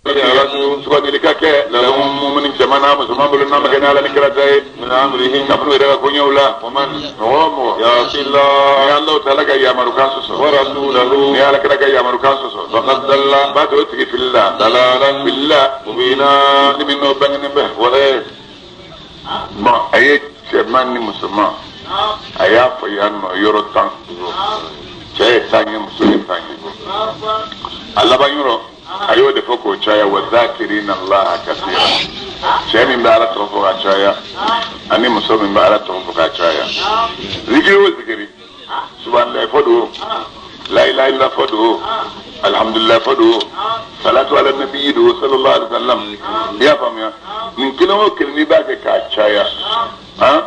Sugandili ka kɛ lahum muminin jamana musoman bolo n'a ma kɛ n'Ala ni kira ta ye min amrihim kabini u yɛrɛ ka koɲɛw la wa man mɔgɔ o mɔgɔ ya'si ni Alahu taala ka yamarukan sɔsɔ wa rasulahu ni Ala kira ka yamarukan sɔsɔ faqad dalla b'a to o tigi filila dalalan filila mubina ni min n'o bangenen bɛ wa bon a ye cɛman ni musoman a y'a fɔ yan nɔ yɔrɔ 10 cɛ ye 10 ye muso ye 10 ye a laban yɔrɔ a y'o de fɔ k'o caya wa zakirina allaha kasira cɛ min bɛ ala tɔgɔ fɔ ka caya ani muso min bɛ ala tɔgɔ fɔ ka caya zikiri o zikiri subahanallahi fɔ don la ilaha illa fɔ don alhamdulilayi fɔ don salatu ala nabi don sallallahu alaihi wa sallam i y'a faamuya nin kelen o kelen n'i b'a kɛ k'a caya han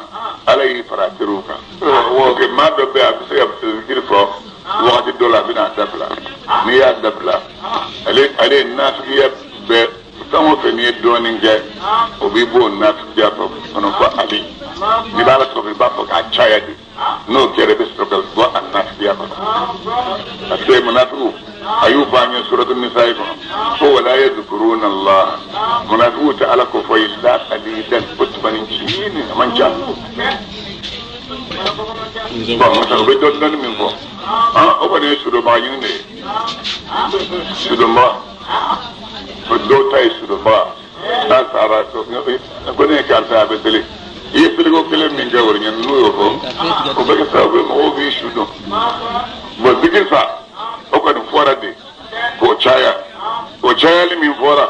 ala y'i fara teriw kan o kɛ maa dɔ bɛ yen a bɛ se ka zikiri fɔ wagati dɔ la a bɛna a dabila n'i y'a dabila ale ye nafigiya bɛɛ fɛn o fɛn n'i ye dɔɔnin kɛ o b'i b'o nafigiya kɔnɔ fɔ ale n'i b'a la tɔgɔ i b'a fɔ k'a caya de n'o kɛra i bɛ sɔrɔ ka bɔ a nafigiya kɔnɔ parce que munafigiw a y'u fɔ an ye suratu nisa'i kɔnɔ ko wala yadhkuruna Allah munafigiw tɛ ala ko fɔ illa qalilan ko tumani ncinin a man ca bon masa u bɛ dɔɔnin dɔɔnin min fɔ o kɔni ye sudonbaga ɲini de ye sudonbaga o dɔw ta ye sudonbaga n'a sara ko ne ye karisa a bɛ seli i ye seliko kelen min kɛ o ɲɛ n'u y'o fɔ o bɛ kɛ sababu ye mɔgɔw b'i su dɔn bon zikiri sa o kɔni fɔra de k'o caya o cayali min fɔra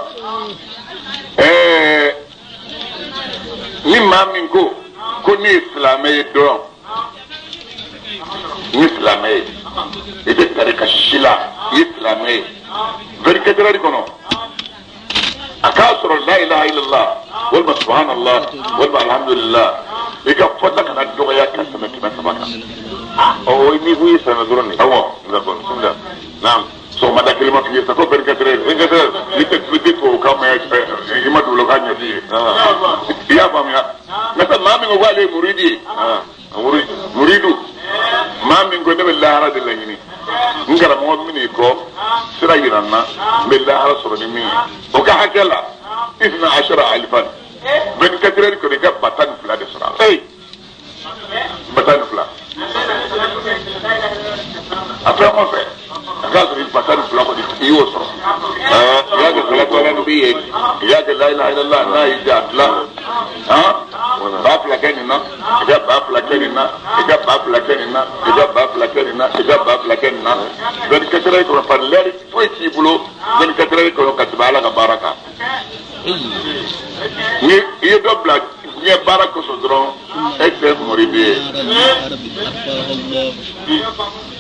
ni maa min ko ko ne ye silamɛ ye dɔrɔn ni silamɛ ye i tɛ tarika si la i ye silamɛ ye 24 heures kɔnɔ a k'a sɔrɔ la ilaha illallah walima subhanallah walima alhamdulillah i ka fɔta kana dɔgɔya ka tɛmɛ 300 kan. Ɔ ni ko i ye silamɛ dɔrɔn de. Awɔ. D'accord, bismillah. Naam. Sɔgɔmada kelen ma f'i ye sa ko 24 heures. 24 heures. N'i tɛ tɛ tubabukan mɛn i ma dugukolo ɲɛ f'i ye. I y'a faamuya. N'o tɛ maa min ko k'ale ye muridi ye. Muridu. Maa min ko ne bɛ lahara de laɲini. N karamɔgɔ min n'i kɔ sira yira n na n bɛ lahara sɔrɔ ni min ye. O ka hakɛ la isna ashara alifan 24 heures kɔnɔ i ka 12,000 de sɔrɔ a la. 12,000. A fɛn o fɛn a k'a sɔrɔ i 12,000 kɔni i y'o sɔrɔ. I y'a kɛ salatu ala nabi ye i y'a kɛ la ilaha illallah n'a y'i diya a dilan 2,000 kɛ nin na i ka 2,000 kɛ nin na i ka 2,000 kɛ nin na i ka 2,000 kɛ nin na i ka 2,000 kɛ nin na 24 heures kɔnɔ par l'heure foyi t'i bolo 24 heures kɔnɔ ka tɛmɛ ala ka baara kan. Ni i ye dɔ bila diɲɛ baara kosɔn dɔrɔn e tɛ muridi ye.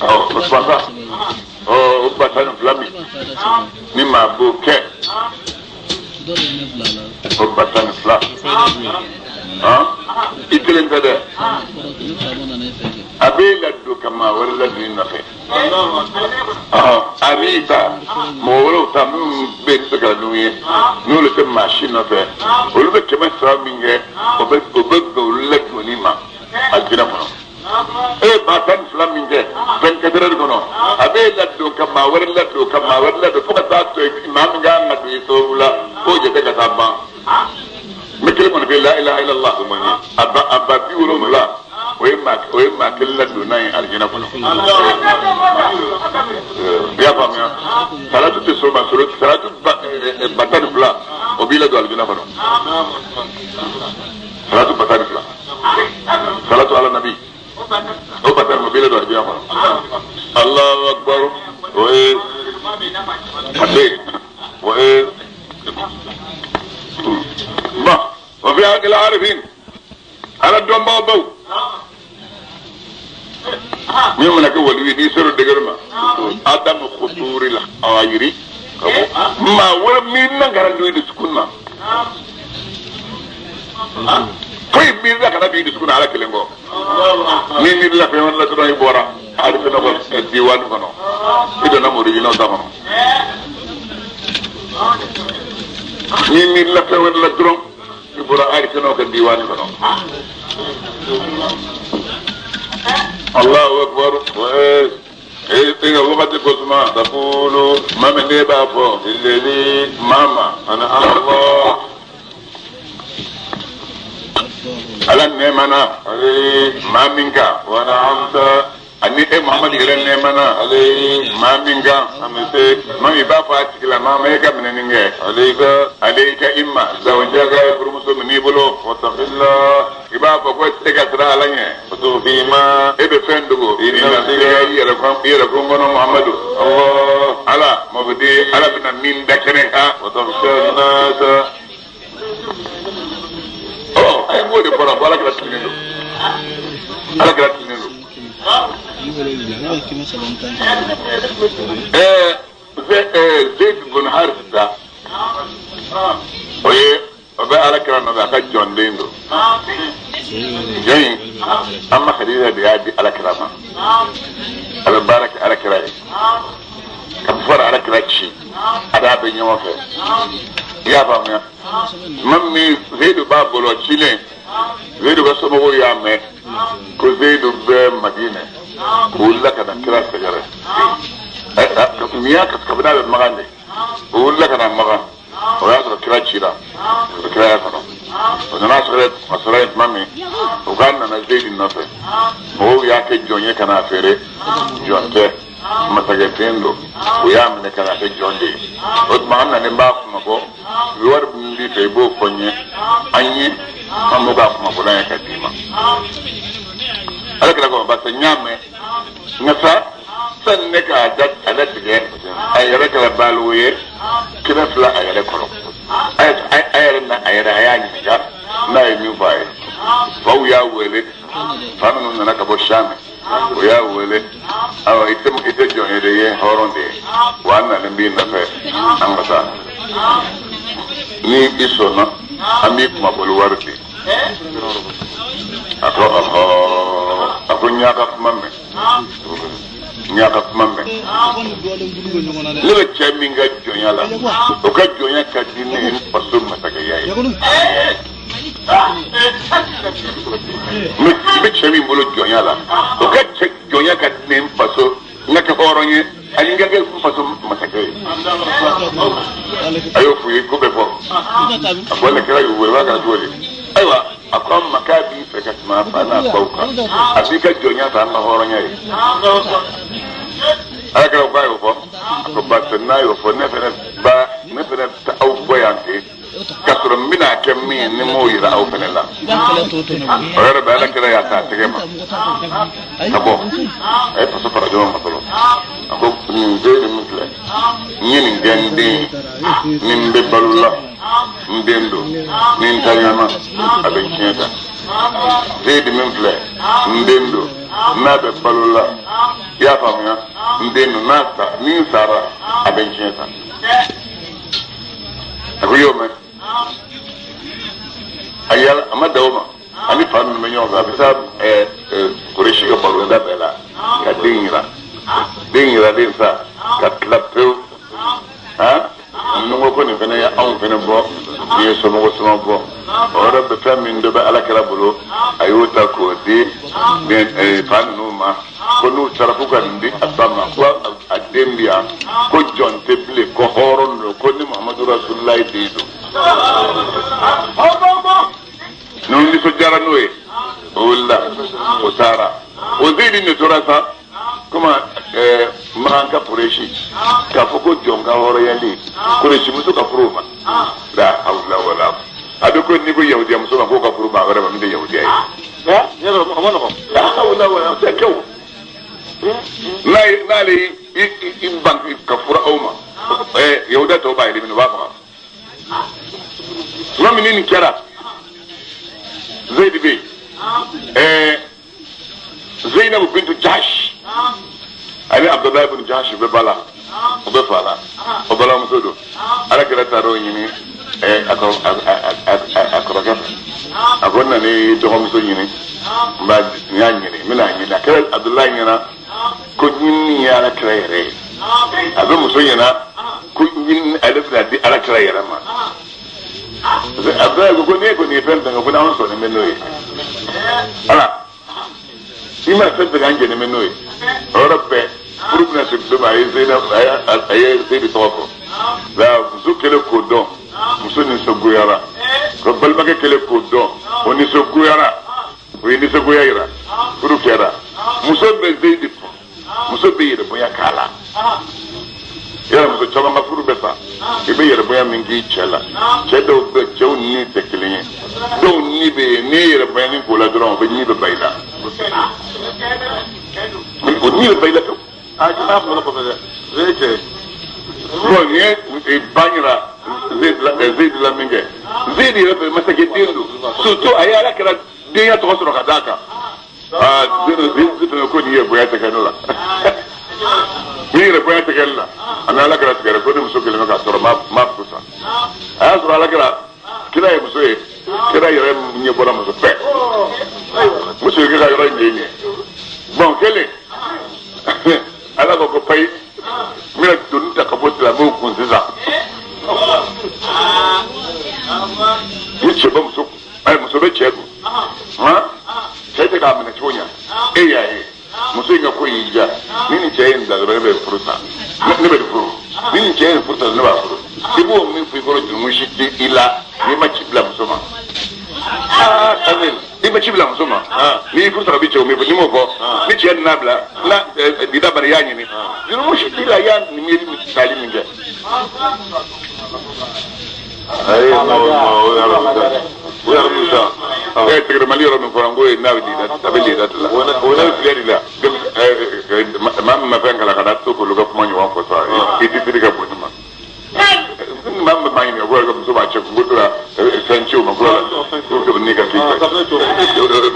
Ɔ o tuma o 12,000 min ni maa b'o kɛ o 12,000 i kelen tɛ dɛ a b'e ladon ka maa wɛrɛ ladon i nɔfɛ. A b'i ta mɔgɔ wɛrɛw ta minnu bɛ yen tɛ ka n'u ye n'olu tɛ maa si nɔfɛ olu bɛ 300 min kɛ o bɛ bɛn olu ladonni ma alijinɛ kɔnɔ. E ye 12,000 min kɛ 24 heures kɔnɔ a b'e ladon ka maa wɛrɛ ladon ka maa wɛrɛ ladon fo ka taa to maa min kan ka don i sababu la k'o jate ka taa ban. N bɛ kelen kɔni fɛ la ilaha illallah a ba 70 o ye maa kelen ladonna ye alijinɛ kɔnɔ. I y'a faamuya salatu tɛ sɔrɔ ma sɔrɔ salatu 12,000 o b'i ladon alijinɛ kɔnɔ. Salatu 12,000 salatu ala nabi o 12,000 o b'i ladon alijinɛ kɔnɔ. Allahu akbar o ye a tɛ o ye bon o fi hakili arifin ala dɔnbaaw baw min mana kɛ waliyu ye n'i sera degere ma adamu kuturi la a yiri maa wɛrɛ min na kana don i dusukun na foyi miirila kana don i dusukun na ala kelen kɔ ni miirila fɛn wɛrɛ la dɔrɔn i bɔra arifin kɔ diwani kɔnɔ i donna muridinaw ta kɔnɔ ni miirila fɛn wɛrɛ la dɔrɔn i bɔra arifinaw ka diwani kɔnɔ. Allahu akbar. E ka wagati ko suma. Taqulu. Maa min ne b'a fɔ. Lilladhi. Maa ma. An'ama Allah. Ala nɛɛmana. Alayhi. Maa min kan. Wa an'amta. Ani e Muhamadu yɛrɛ nɛɛmana. Alayhi. Maa min kan. Amsik. Maa min b'a fɔ a tigila maa ma e ka minɛni kɛ. Alayka. Alayka i ma. Zawjaka ye furumuso min n'i bolo. Wattaqillah. I b'a fɔ ko e ka siran Ala ɲɛ. Wa tukhfi ma. E bɛ fɛn dogo. I yɛrɛ kun kɔnɔ Muhamadu. Allah. Ala mabudi Ala bɛna min da kɛnɛ kan. Wa takhsha an-nasa. Ɔ a ye m'o de fɔra ko Ala kɛra tilennen don. Ala kɛra tilennen don. Zeyd bin Haritha o ye o bɛ Ala kira nɔfɛ a ka jɔnden don. Jɔn in an ma Khadija de y'a di Ala kira ma. A bɛ baara kɛ Ala kira ye. Ka fara Ala kira ci a n'a bɛ ɲɔgɔn fɛ. I y'a faamuya? Tuma min Zeyidu b'a bolo cilen Zeyidu ka somɔgɔw y'a mɛn ko Zeyidu bɛ Madinɛ u wulila ka na kira sɛgɛrɛ. Nin y'a kabini a bɛ Makan de u wulila ka na Makan o y'a sɔrɔ kira cira o kira y'a kɔnɔ o nana sɔrɔ a sɔrɔ yen tuma min u k'a nana Zeyidu nɔfɛ mɔgɔw y'a kɛ jɔn ye ka n'a feere jɔn tɛ masakɛ den don u y'a minɛ ka n'a kɛ jɔn de ye o tuma an nalen b'a kuma bɔ wari min b'i fɛ i b'o fɔ n ye an ye an b'o k'a kumabɔlan ye ka d'i ma Ala kira ko parce que n y'a mɛn nka sa sani ne k'a da a latigɛ a yɛrɛ kɛra baliku ye 200 a yɛrɛ kɔrɔ a yɛrɛ na a yɛrɛ a y'a ɲininka n'a ye min fɔ a ye faw y'a wele fa minnu nana ka bɔ Sami o y'a wele awa i tɛ jɔn ye dɛ i ye hɔrɔn de ye wa an nalen b'i nɔfɛ an ka taa ni i sɔnna an b'i kumabɔli wari di a ko ɔhɔ a ko n y'a ka kuma mɛn n y'a ka kuma mɛn ne bɛ cɛ min ka jɔnya la o ka jɔnya ka di ne ye n faso masakɛya ye n bɛ cɛ min bolo jɔnya la o ka jɔnya ka di ne ye n faso n ka kɛ hɔrɔn ye ani n ka kɛ n faso masakɛ ye a y'o f'u ye ko bɛɛ fɔ a ko ne kɛra y'u wele b'a kɛra cogo di ayiwa a ko an ma k'a b'i fɛ ka tɛmɛ a fa n'a baw kan a b'i ka jɔnya ta an ka hɔrɔnya ye Ala kɛra ko a y'o fɔ a ko barisa n'a y'o fɔ ne fɛnɛ ba ne fɛnɛ tɛ aw bɔ yan ten k'a sɔrɔ n bɛna kɛ min ye ni m'o yira aw fɛnɛ la o yɛrɛ bɛ Ala kɛra y'a ta a tɛgɛ ma ka bɔ a ye faso fara ɲɔgɔn kan fɔlɔ a ko nin den min filɛ n ye nin kɛ n den ye ni n bɛ balo la n den don ni n taɲana a bɛ tiɲɛ ta Zeyidi min filɛ n den don n'a bɛ balo la i y'a faamuya n den don n'a sa ni n sara a bɛ tiɲɛ ta a ko i y'o mɛn a yala a ma dan o ma ani fa ninnu bɛ ɲɔgɔn fɛ a bɛ taa Kuresi ka baroda bɛɛ la ka den yira den yiralen sa ka tila pewu han ninnu ko ko nin fana ye anw fana bɔ nin ye somɔgɔ suma bɔ o yɔrɔ bɛ fɛn min dɔ bɛ Ala kira bolo a y'o ta k'o di fa ninnu ma ko n'u taara k'u ka nin di a ba ma ko a den bi yan ko jɔn tɛ bilen ko hɔrɔn don ko ni Muhamadu Rasulullahi den don n'u nisɔndiyara n'o ye o wulila o taara o Zeyidi de tora sa komi Makan ka Kuresi k'a fɔ ko jɔn ka hɔrɔnyali Kuresi muso ka furu o ma la hawla wala a bɛ ko n'i ko yahudiya muso ma k'o ka furu maa wɛrɛ ma min tɛ yahudiya ye o ma nɔgɔn la hawla wala o tɛ kɛ o n'ale i ban ka furu aw ma yahudiya tɔw b'a éliminer u b'a faga tuma min ni nin kɛra Zeyidi bɛ yen Zeinabu bintu Jahsh ani Abdullahi bin Jahsh bɛ ba la o bɛ fa la o balimamuso don Ala kira taara o ɲini a kɔrɔkɛ fɛ a ko n nana i dɔgɔmuso ɲini n b'a n y'a ɲini n bɛna ɲini a kɛra Abdullahi ɲɛna ko ɲinini ye Ala kira yɛrɛ ye a bɛ muso ɲɛna ko ɲinini ale bɛna di Ala kira yɛrɛ ma Abdullahi ko n'e kɔni ye fɛn fɛn kɛ ko n'anw sɔnnen bɛ n'o ye ala i mana fɛn fɛn kɛ an jɛnnen bɛ n'o ye o yɔrɔ bɛɛ Furu bɛna se don min a ye Zeyinabu a ye Zeyidi tɔgɔ fɔ. Nka muso kɛlen k'o dɔn, muso nisɔngoyara. Ka balimakɛ kɛlen k'o dɔn, o nisɔngoyara. O ye nisɔngoya yira. Furu kɛra. Muso bɛ Zeyidi fɔ. Muso bɛ yɛrɛbonya k'a la. Yala muso caman ka furu bɛ sa. I bɛ yɛrɛbonya min k'i cɛ la. Cɛ dɔw bɛ cɛw ni tɛ kelen ye. Dɔw ni bɛ yen n'i ye yɛrɛbonya ni k'o la dɔrɔn o bɛ ni bɛ ban i la. O ni bɛ ban i la pewu. A k'i b'a kunkolo kɔfɛ dɛ. O ye cɛ ye. Bon nin ye ba yira Zeyidi la min kɛ. Zeyidi yɛrɛ fɛ masakɛ den don. Surtout a ye ala kɛra denya tɔgɔ sɔrɔ ka d'a kan. Aa Zeyidi fana ko nin yɛrɛ bonya tɛ kɛ ne la. Ni yɛrɛ bonya tɛ kɛ ne la. A ni ala kɛra tigɛra ko ni muso kelen bɛ k'a sɔrɔ ma furu sa. A y'a sɔrɔ ala kɛra kira ye muso ye. Kira yɛrɛ ɲɛ bɔra muso fɛ. Muso ye ka yɔrɔ in de ye nin ye. Bon kelen. Ala ko ko payi n bɛna doni ta ka bɔ silamɛw kun sisan. Ni cɛ bɛ muso kun, ayi muso bɛ cɛ kun. Han? Cɛ tɛ k'a minɛ cogo ɲa. E y'a ye. Muso in ka ko y'i diya. Ni nin cɛ ye nin bila dɔrɔn ne bɛ furu sa. Ne bɛ nin furu. Ni nin cɛ ye nin furu sa ne b'a furu. I b'o min fɔ i kɔrɔ jurumu si tɛ i la n'i ma ci bila muso ma. Aa i ma ci bila muso ma. N'i furu sara bi cɛ o min fɔ n'i m'o fɔ ni cɛ nana bila na dida bari i y'a ɲini jurumu si t'i la i y'a miiri tali min kɛ. Ayi non o yɛrɛ o yɛrɛ musa. Ɛ tigɛrɛ Mali yɔrɔ min fɔra n ko ye n'a bɛ dida a bɛ dida de la. O ne filɛ de la. Maa min ma fɛn kalan ka na to k'olu ka kuma ɲɔgɔn fɔ sa i tɛ siri ka bon ne ma. Maa min bɛ maa ɲininka ko muso b'a cɛ kun ko tora fɛn ci o ma ko ko ne ka k'i fɛ.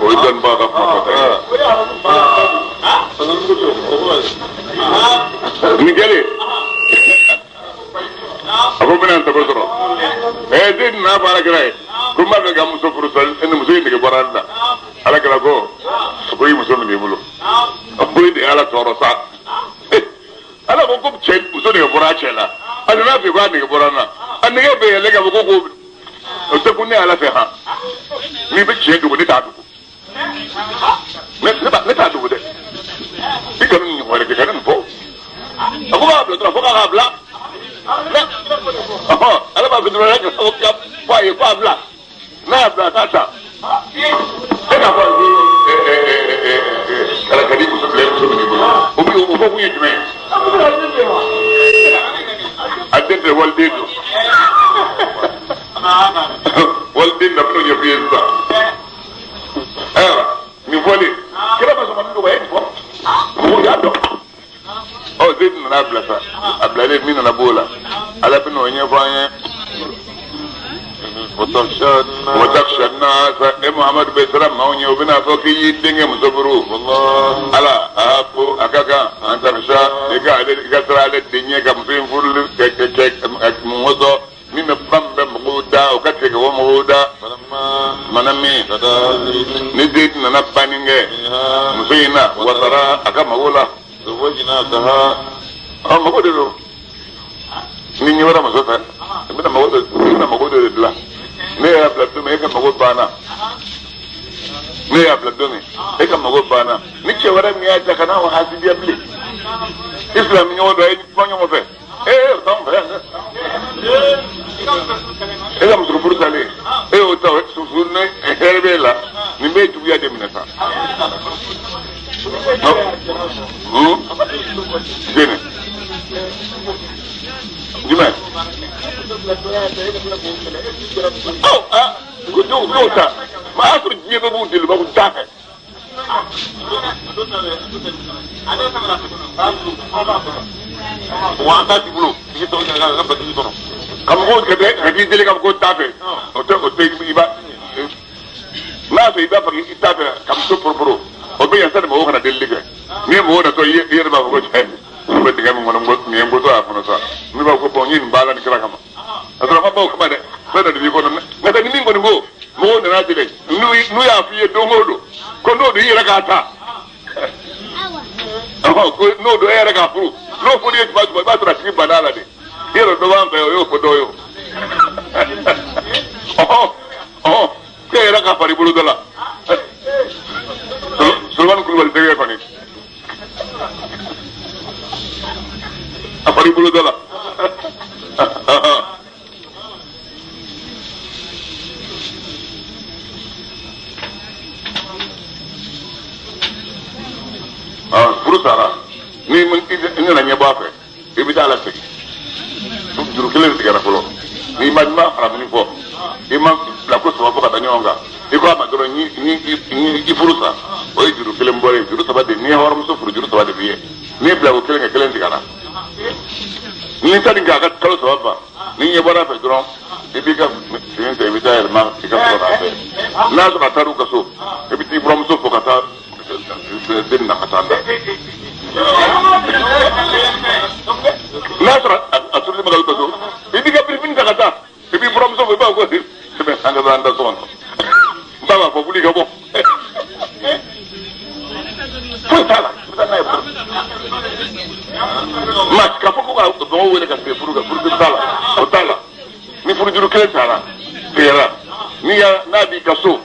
O ye dɔnnibaga ka kuma fɔta ye. Nin kɛlen a ko n bɛna n sago sɔrɔ. Ɛ den nana fɔ ala kira ye ko n b'a fɛ ka muso furu sa ni muso in nege bɔra n na. Ala kira ko a ko i muso min b'i bolo a ko i de ye ala tɔɔrɔ sa. Ala ko ko cɛ muso nege bɔra a cɛ la a nana fɛ ko a nege bɔra n na a nege bɛ yɛlɛ ka fɔ ko ko o tɛ kun ne ala fɛ han n'i bɛ tiɲɛ dogo ne t'a dogo ne t'a dogo dɛ i kana nin ɲɔgɔn wɛrɛ kɛ ka ne nin fɔ a ko b'a bila dɔrɔn fo k'a bila ala b'a fɔ dɔrɔn ka fɔ a ye k'a bila n'a y'a bila a t'a ta e k'a fɔ ala ka di muso bila muso min bolo o bɛ o fɔ kun ye jumɛn ye a den tɛ waliden don waliden na bɛn'o ɲɛf'i ye sisan ayiwa nin fɔlen kira ma sɔn ka min dogo a ye nin fɔ mɔgɔw y'a dɔn. Ɔ Zeyidi nana bila sa a bilalen min nana b'o la ala bɛna o ɲɛfɔ an ye. Wataksha nasa e Muhamadu bɛ siran maaw ɲɛ o bɛna fɔ k'i y'i denkɛ muso furu. Ala a ko a ka kan an taksha i ka ale i ka siran ale den ɲɛ ka muso in furu kɛ kɛ mun kosɔn min bɛ kuma min bɛ mɔgɔw da o ka tigɛ ka bɔ mɔgɔw da. Mana min ni Zeyidi nana banni kɛ muso in na wasara a ka mago la. Ɔ mago de don ni ɲɛ wɛrɛ muso fɛ i bɛna mago dɔ i bɛna mago dɔ de dilan ne y'a bila don min e ka mago banna ne y'a bila don min e ka mago banna ni cɛ wɛrɛ min y'a ja ka n'a hasidiya bilen i silamɛ ɲɔgɔn dɔ ye kuma ɲɔgɔn fɛ ee o t'anw fɛ yan dɛ e ka muso furu salen e y'o ta susu ni hɛrɛ b'e la nin bɛ juguya de minɛ sa. Jɛnɛ jumɛn ɔ a ko dɔw dɔw ta ma y'a sɔrɔ diɲɛ bɛɛ b'u deli u b'a fɔ t'a fɛ. Wa an t'a t'i bolo i tɛ ka batigi kɔnɔ. Ka mɔgɔw kɛ ka t'i deli ka fɔ ko t'a fɛ o tɛ o tɛ i b'a n'a y'a sɔrɔ i b'a fɛ i t'a fɛ ka muso poroporo o bɛ yan sani mɔgɔw kana delili kɛ n'i ye mɔgɔw natɔ i yɛrɛ b'a fɔ ko cɛ n bɛ dingɛ min kɔnɔ nin ye n bɔtɔ a kɔnɔ sa ne b'a fɔ ko bɔn n ye nin baara nin kira kama ka sɔrɔ a ma ban o kama dɛ fɛn dɔ de b'i kɔnɔ n'o tɛ ni min kɔni ko mɔgɔw nana deli n'u y'a f'i ye don o don ko n'o don i yɛrɛ k'a ta ko n'o don e yɛrɛ k'a furu n'o fɔr'i ye tuma tuma i b'a sɔrɔ a tigi banna a la de i yɛrɛ dɔ b'an fɛ o y'o fɔ dɔw ye o ɔhɔn ɔhɔn k'e yɛrɛ ka fari bolo dɔ la Solomani Kulubali tɛgɛ kɔni bɔra i bolo da la. Furu sara ni i nana ɲɛbɔ a fɛ i bɛ taa la segin juru kelen de tigɛra fɔlɔ n'i ma haramuni fɔ i ma bila ko saba fɔ ka da ɲɔgɔn kan i ko a ma dɔrɔn ni i furu sa o ye juru kelen bɔlen juru saba de n'i ye hɔrɔnmuso furu juru saba de b'i ye n'i ye bila ko kelen kɛ kelen tigɛra ni ta nin k'a ka kalo saba ban ni ɲɛ bɔra a fɛ dɔrɔn i b'i ka fini ta i bɛ taa yɛlɛma i ka sɔrɔ k'a fɛ n'a sɔrɔ a taar'u ka so i bɛ t'i buramuso fo ka taa den na ka taa da n'a sɔrɔ a turuli ma ka so i b'i ka birifini ta ka taa i b'i buramuso fo i b'a fɔ ko tɛmɛ an ka taa an da so kɔnɔ n ba b'a fɔ wuli ka bɔ foyi t'a la i bɛ taa n'a ye furu ma k'a fɔ ko ka mɔgɔw wele ka se furu kan furu t'a la o t'a la ni furujuru kelen t'a la tigɛra n'i y'a n'a b'i ka so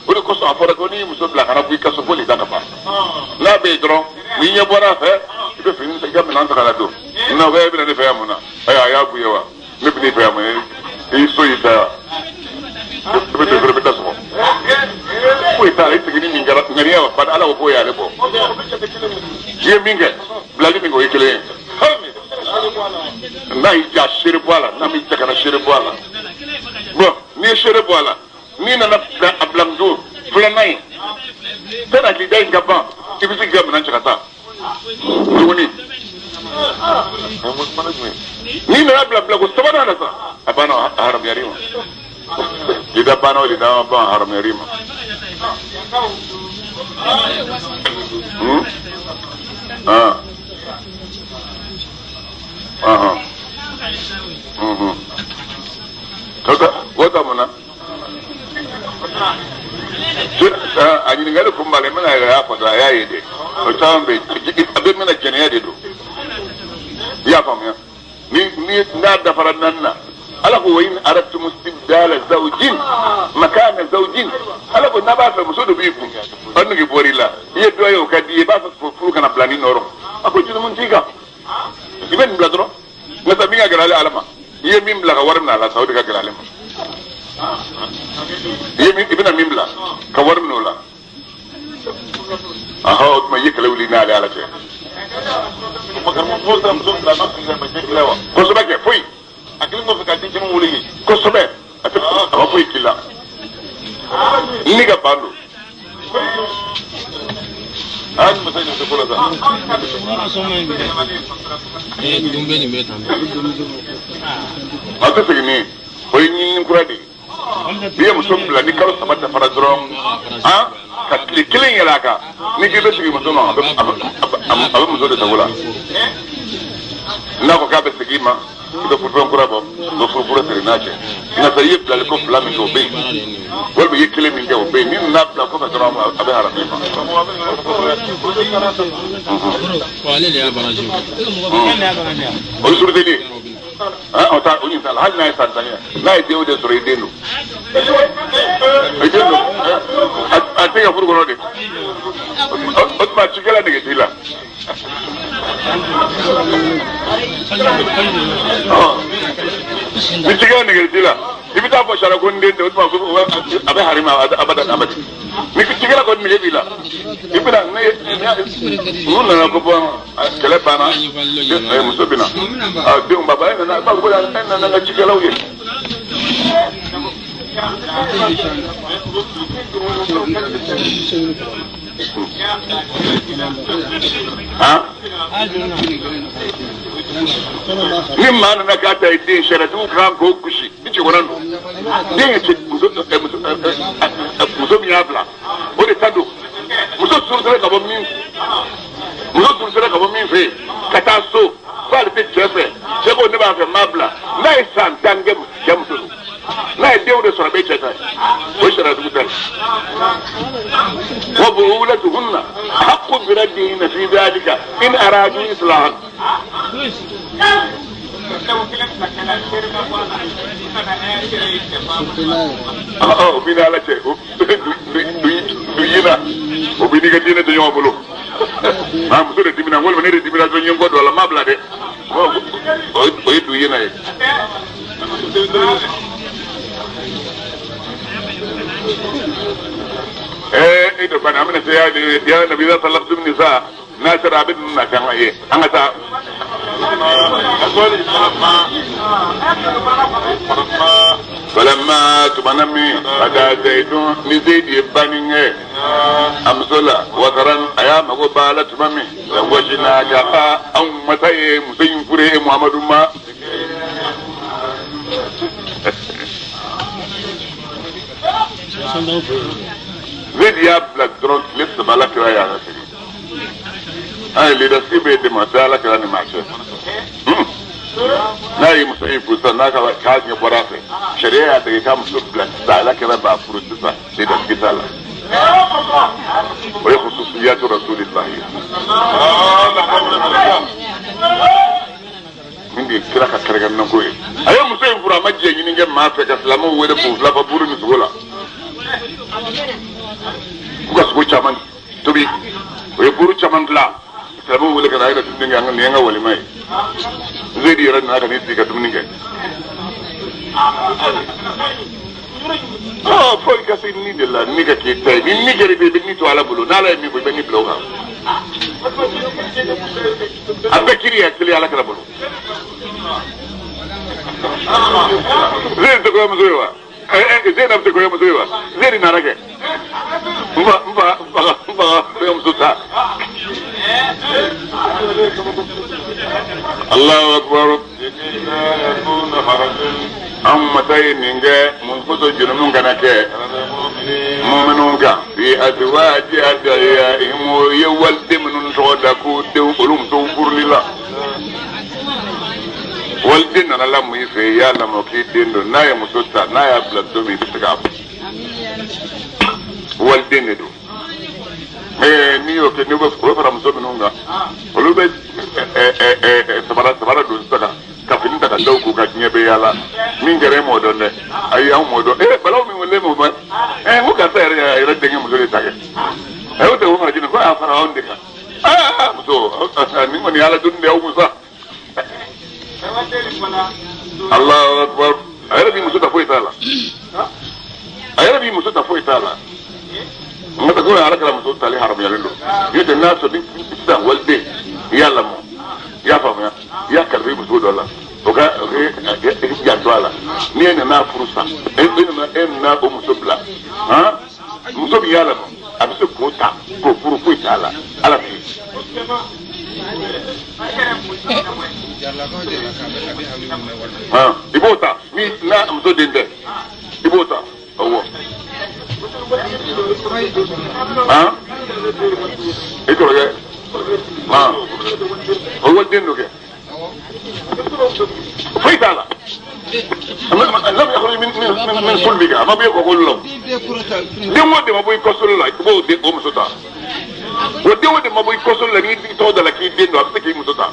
o de kosɔn a fɔra ko n'i muso bila kana bɔ i ka so fo lida ka ban n'a bɛ yen dɔrɔn n'i ɲɛ bɔra a fɛ i bɛ fini ta i ka minɛn ta ka na don n'a ko e bɛna ne fɛ yan mun na ayiwa a y'a b'u ye wa ne bɛ n'i fɛ yan mun na i so y'i ta yan i bɛ don i bɛ da sɔgɔ foyi t'a la i seginni min kɛra ŋaniya wa bari ala ko k'o y'ale bɔ i ye min kɛ bilali min kɛ o ye kelen ye n'a y'i ja seere bɔ a la n'a m'i ja kana seere bɔ a la bɔn n'i ye seere bɔ a la n'i nana a bila muso filanan ye sani a k'i da in ka ban i bɛ se k'i ka minɛn cɛ ka taa tuguni n'i nana bila ko sabanan na sa a banna a haramuyar'i ma i da banna o de da ban haramuyar'i ma. O mun na a ɲininkali kun b'a la i bɛna yɛrɛ y'a fɔ dɔrɔn a y'a ye de o caman bɛ a bɛ mɛna jɛnɛya de don i y'a faamuya ni n'a dafara naani na ala ko wa in aradtum istibdala zawjin makana zawjin ala ko n'a b'a fɛ muso dɔ b'i kun o nege bɔr'i la i ye dɔ ye o ka di i ye i b'a fɛ furu kana bila ni nɔrɔ a ko jurumu t'i kan i bɛ nin bila dɔrɔn nka sa min ka gɛlɛn ale ala ma i ye min bila ka wari minɛ a la sa o de ka gɛlɛn ale ma i bɛna min bila ka wari minɛ o la ahɔ o tuma i ye kɛlɛ wuli n'ale ala cɛ kosɛbɛ kɛ foyi a kelen kɔfɛ ka denmisɛnnin wele yen kosɛbɛ a tɛ a ma foyi k'i la ni ka ban don a ni masa in tɛ ko la sa a tɛ segin ni o ye ɲinini kura de ye n'i ye muso bila ni kalo saba dafara dɔrɔn ka tile kelen yɛlɛ a kan n'i k'i bɛ segin muso ma a bɛ muso de sago la n'a ko k'a bɛ segin i ma i bɛ furufɛn kura bɔ i bɛ furufuru siri n'a cɛ nka sa i ye bilali ko fila min kɛ o bɛ yen walima i ye kelen min kɛ o bɛ yen n'i nana bila kɔfɛ dɔrɔn a bɛ haramu i ma. O ye suruteli ye o t'a o ɲin t'a la hali n'a ye san tan kɛ n'a ye den o den sɔrɔ i den don i den don a tɛ ka furu kɔnɔ de o tuma cikɛla nege t'i la. Ni cikɛla nege t'i la i bɛ taa fɔ sariya ko n den tɛ o tuma a bɛ harima abadan abadi ni cikɛla kɔni nege b'i la i bɛna ne n'u nana ko bɔn kɛlɛ banna muso bɛ na denw baba e nana b'a fɔ ko e nana n ka cikɛlaw ye. Ni maa nana k'a ta ye den sariyatigiw kan k'o gosi ni cɛkɔrɔba don den ye muso min y'a bila o de ta don muso surusera ka bɔ min muso surusera ka bɔ min fɛ yen ka taa so k'ale tɛ cɛ fɛ cɛ ko ne b'a fɛ n b'a bila n'a ye san tan kɛ cɛ muso don n'a ye denw de sɔrɔ a bɛ cɛ ta ye o ye sariyatigiw ta ye wa bu'ulatuhunna ahaqqu bi raddihinna fi dhalika in aradu islahan. O b'i ni ala cɛ du yina o b'i n'i ka diinɛ to ɲɔgɔn bolo. Muso de dimina walima ne de dimina dɔrɔn n ye n kɔ don a la n m'a bila dɛ. O ye du yena ye. Eh ito bana amina se ya nabi da sallallahu alaihi wasallam na sara abin na kan aye an ga ta falamma tumanami ada zaidun ni zaidi baninge amsola wataran aya mago bala tumami wajina jafa an mataye musayin fure muhammadu ma Zaidi y'a bila dɔrɔn tile saba ala kira y'a lasegin. An ye leadership bɛ dɛmɛ a ala kira ni maa cɛ. N'a ye muso in furu sisan n'a ka k'a ɲɛ bɔra a fɛ sariya y'a dege k'a muso bila sisan ala kira b'a furu sisan leadership t'a la. O ye khususiyatu rasulillahi. Min de ye kira ka kɛrɛnkɛrɛnnako ye. A ye muso in furu a ma jɛ ɲini kɛ maa fɛ ka silamɛw wele k'u fila fa buru ni sogo la. K'u ka sogo caman tobi o ye buru caman dilan silamɛw wele ka na a yɛrɛ dumuni kɛ nin ye n ka walima ye Zedi yɛrɛ nana ka n'i sigi ka dumuni kɛ fo i ka se ni de la ni ka k'i ta ye ni ni kɛra i bɛ ni to Ala bolo n'Ala ye min fɔ i bɛ ni bila o kan a bɛɛ kiri ya kelen Ala kɛra bolo Zedi tɛ kɔɲɔmuso ye wa? Zainab tɛ kɔɲɔmuso ye wa? Zedi nana kɛ n fa kɔɲɔmuso ta. Allahu akbar. An masa ye nin kɛ mun kosɔn jurumu kana kɛ muminu kan fi azwaji adiyaihim o ye waliden minnu tɔgɔ da k'u denw olu musow furuli la. Waliden nana lamɔ i fɛ i y'a lamɔ k'i den don n'a ye muso ta n'a y'a bila don min i bɛ se k'a fɔ waliden de don n'i y'o kɛ n'i bɛ o bɛ fara muso minnu kan olu bɛ samara don sisan ka fini ta ka da u kun ka diɲɛ bɛ yaala min kɛra e m'o dɔn dɛ ayi anw m'o dɔn balaw min wele m'o mɛn n ko karisa yɛrɛ y'a yɛrɛ denkɛ muso de ta kɛ a y'o tɛ o fara jɛnɛ ko a fara anw de kan muso nin kɔni ye ala donni de y'aw musa. Allahu akbar. A yɛrɛ b'i muso ta foyi t'a la. A yɛrɛ b'i muso ta foyi t'a la. N ka ko ala kɛra muso tali haramuyalen don. N'o tɛ n'a sɔrɔ ni sisan waliden i y'a lamɔ i y'a faamuya i y'a kalifa i muso dɔ la o ka janto a la ni e nana furu sa e nana o muso bila han muso min y'a lamɔ a bɛ se k'o ta k'o furu foyi t'a la ala fɛ yen. I b'o ta ni n'a muso den tɛ i b'o ta awɔ i kɔrɔkɛ o waliden don kɛ foyi t'a la lam yakhruj min sulbika a ma bɔ i kɔkɔli la den o den ma bɔ i kɔsoli la i b'o den o muso ta o den o den ma bɔ i kɔsoli la n'i tɔgɔ da la k'i den don a bɛ se k'i muso ta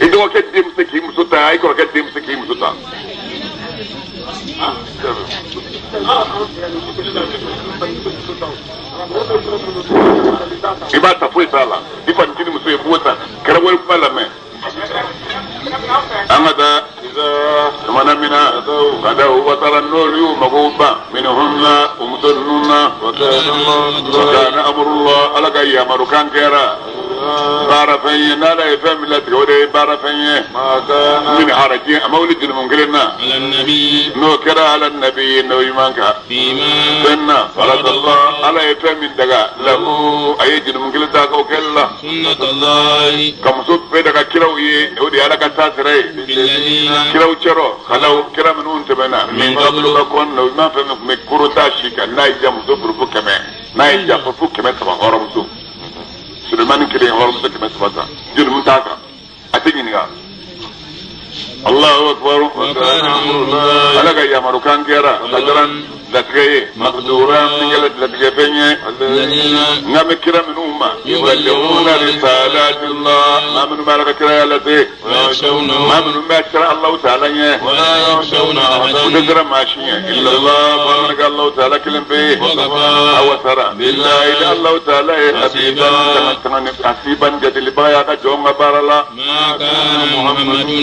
i dɔgɔkɛ den bɛ se k'i muso ta i kɔrɔkɛ den bɛ se k'i muso ta. I b'a ta foyi t'a la i fa ncinin muso ye b'o ta kɛra wari kuma lamɛn. An ka taa tumana min na ka da o wasara n'olu y'u mago ban minhunna o muso ninnu na wa kana amrullah ala ka yamarukan kɛra baara fɛn ye n'ala ye fɛn min latigɛ o de ye baara fɛn ye min haraji a ma wuli jurumu kelen na n'o kɛra ala nabi n'o ɲuman kan fɛn na ala ye fɛn min daga lahu a ye jurumu kelen ta k'o kɛli la ka muso bɛɛ daga kiraw ye o de ye ala ka taasira ye kiraw cɛrɔ kalaw kira minnu tɛmɛna min qablu ka kɔn na o ɲuman fɛn min tun bɛ koro t'a si kan n'a ye ja muso furu fo 100 n'a ye ja fo 300 hɔrɔnmuso Sulemani kelen hɔrɔnmuso 300 ta jurumu t'a kan a tɛ ɲininka Allahu akbar. Ala ka yamarukan kɛra qadaran latigɛ ye maqduran min kɛra latigɛ fɛn ye n ka bɛ kira minnu ma yuballighuna risalatillah maa minnu bɛ ala ka kiraya lase maa minnu bɛ siran Allahu ta'ala ɲɛ u tɛ siran maa si ɲɛ illallah fo an ka Allahu ta'ala kelen pe ye a wasara billahi ni Allahu ta'ala ye hasiban jatelibaga y'a ka jɔn ka baara la.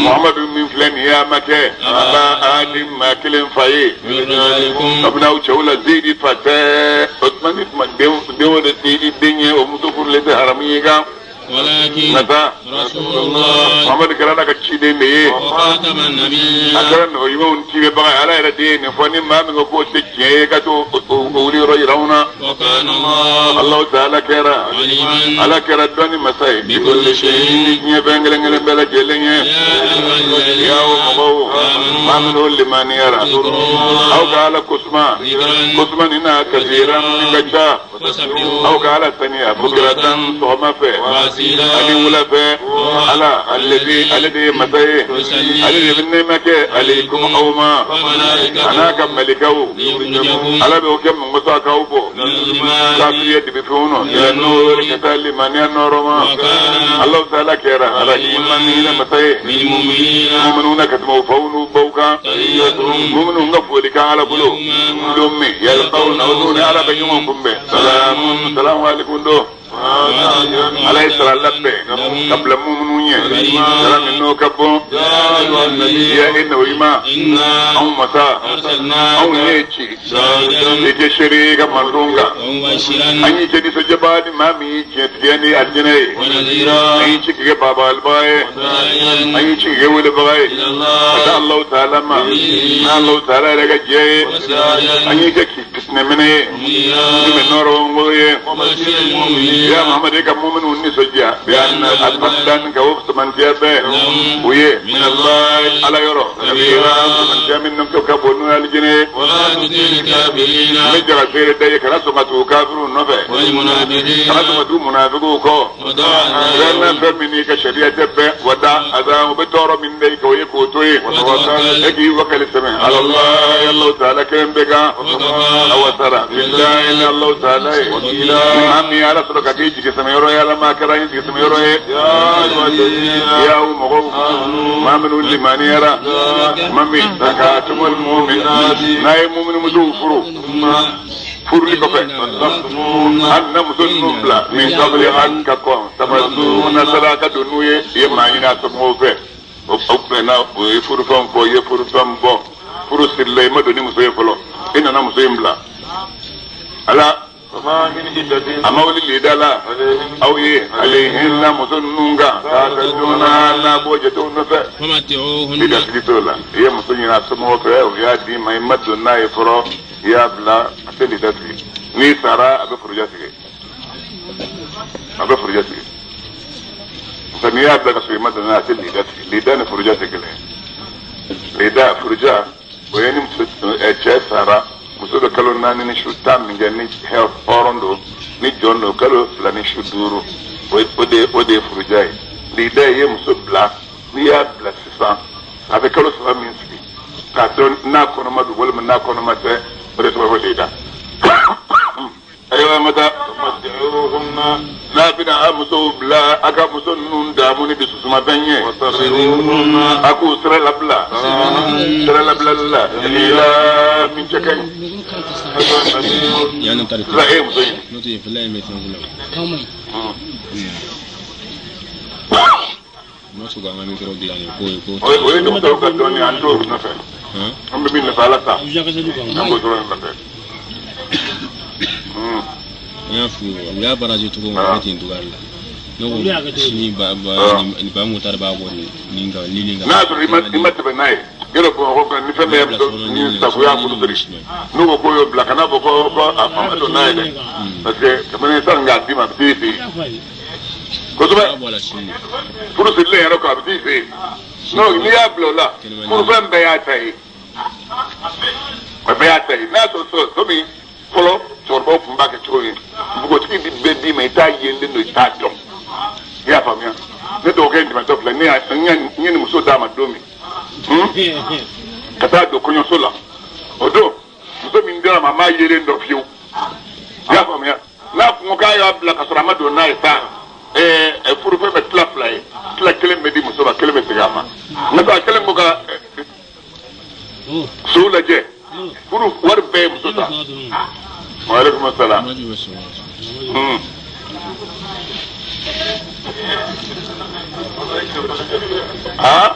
Muhammadu min filɛ nin ye a ma kɛ aba ahadin maa kelen fa ye kabini aw cɛw la Zeyidi fa tɛ Osmani denw de tɛ i den ye o muso furulen tɛ haramu y'i kan. Nka sa Muhammadu kɛra Ala ka ciden de ye a kɛra nɔgɔ ɲumanw tiimɛbaga ye Ala yɛrɛ de ye nin fɔ ni maa min ko k'o tɛ tiɲɛ ye ka t'o wuli yɔrɔ yira anw na. Allahu ta'ala kɛra Ala kɛra dɔnni masa ye ni diɲɛ fɛn kelen kelen bɛɛ lajɛlen ye. Ya o mɔgɔw maa minnu limaniyara aw ka Ala kosuma kosuma nin na kasiran min ka ca aw ka Ala saniya bukuratan sɔgɔma fɛ ani wula fɛ. Ala ale de ye masa ye ale de bɛ nɛɛma kɛ alaykum aw ma a n'a ka malikaw Ala bɛ o kɛ mun kosɔn a k'aw bɔ kafiriya dibi fɛnw nɔ ila nɔɔri ka taa limaniya nɔɔrɔ ma. Allahu ta'ala kɛra rahiman hinɛ masa ye muminun na ka tɛmɛ u faw n'u baw kan muminun ka foli kan Ala bolo don min yalqawna n'u ni Ala bɛ ɲɔgɔn kunbɛn salamun salamu alaikum do. Ala ye sara labɛn ka bila mumunu ɲɛ sara min n'o ka bon ya e n'o ma anw masa anw ye ci i kɛ seere ye ka mantonw kan an y'i kɛ nisɔndiyabaa ni maa min y'i tiɲɛtigiya ni alijinɛ ye an y'i ci k'i kɛ baabalibaga ye an y'i ci k'i kɛ welebaga ye ka taa Allahu ta'ala ma n'Allahu ta'ala yɛrɛ ka jɛ ye an y'i kɛ fitinɛminɛ ye min bɛ nɔrɔ ye. Ya Muhammad ka muminu nisɔndiya bi anna alfadlan ka o samantiya bɛɛ o ye min Allah ala yɔrɔ kabira samantiya min ka bon n'o ye alijinɛ ye. N bɛ jaga feere da ye kana sɔn ka tugu kafiriw nɔfɛ kana sɔn ka tugu munafigiw kɔ fɛn na fɛn min n'i ka sariya tɛ bɛn wada aza o bɛ tɔɔrɔ min da i kan o ye k'o to yen e k'i wakali sɛmɛ ala Allahu ta'ala kelen bɛɛ kan a wasara billahi ni Allahu ta'ala ye maa min ye Ala sɔrɔ ka k'i jigi sɛmɛ yɔrɔ ye Ala maa kɛra n jigi sɛmɛ yɔrɔ ye. Ya aw mɔgɔw maa minnu limaniyara maa min zakatumul mu'minat n'a ye mumini musow furu furuli kɔfɛ hali na muso ninnu bila min qabli an ka kɔn tamasuna saraka don n'u ye i ye maa ɲini a somɔgɔw fɛ o bɛnna o ye furufɛnw fɔ i ye furufɛn bɔ furu sirila i ma don ni muso ye fɔlɔ i nana muso in bila Ala a ma wuli lida la aw ye alayhinna muso ninnu kan k'a ka joona n'a b'o jatew nɔfɛ lida sigi t'o la i ye muso ɲini a somɔgɔw fɛ u y'a d'i ma i ma don n'a ye fɔlɔ i y'a bila a tɛ lida sigi n'i sara a bɛ furuja sigi a bɛ furuja sigi nka n'i y'a bila ka sɔrɔ i ma don n'a ye a tɛ lida sigi lida ni furuja tɛ kelen ye lida furuja o ye ni muso cɛ sara muso bɛ kalo 4 ni su 10 min kɛ ni hɔrɔn don ni jɔn don kalo 2 ni su 5 o de ye furuja ye. Lida ye muso bila n'i y'a bila sisan a bɛ kalo 3 min sigi k'a dɔn n'a kɔnɔma don walima n'a kɔnɔma tɛ o de tɔgɔ ko lida. Ayiwa an ka taa n'a bɛna a musow bila a ka muso ninnu daamu ni dususumafɛn ye a k'u sira labila sira labilali la ila min cɛ ka ɲi. Sisan e ye muso ɲini. O ye dɔgɔtɔrɔw ka dɔnni an t'o nɔfɛ an bɛ min nɔfɛ Ala ta an b'o dɔrɔn nɔfɛ. N y'a f'u ye u y'a baraji cogo min a bɛ ten cogoya de la ne ko sini ba ba motari b'a bɔ nin kan ni kan. N'a y'a sɔrɔ i ma tɛmɛ n'a ye yɔrɔ Bamakɔ kan ni fɛn bɛɛ ye ni sagoya furu siri n'u ko k'o y'o bila kana fɔ ko a ma don n'a ye dɛ parce que kabini sisan k'a d'i ma a bɛ t'i fɛ yen kosɛbɛ furu sirilen yɛrɛ kɔ a bɛ t'i fɛ yen n'o n'i y'a bila o la furufɛn bɛɛ y'a ta ye a bɛɛ y'a ta ye n'a y'a sɔrɔ komi fɔlɔ cɛkɔrɔbaw tun b'a kɛ cogo min npogotigi bi bɛɛ d'i ma i t'a yelen don i t'a dɔn i y'a faamuya ne dɔgɔkɛ in tɛmɛtɔ filɛ ne ye nin muso d'a ma don min Ka taa don kɔɲɔso la o don muso min dira ma a m'a yelen dɔn fiyewu i y'a faamuya n'a kun ko k'a y'a bila ka sɔrɔ a ma don n'a ye sa furufɛn bɛ tila fila ye tila kelen bɛ di muso ma kelen bɛ segin a ma nka a kelen ko ka sow lajɛ furu wari bɛɛ ye muso ta. Waaleykum salaam. Ah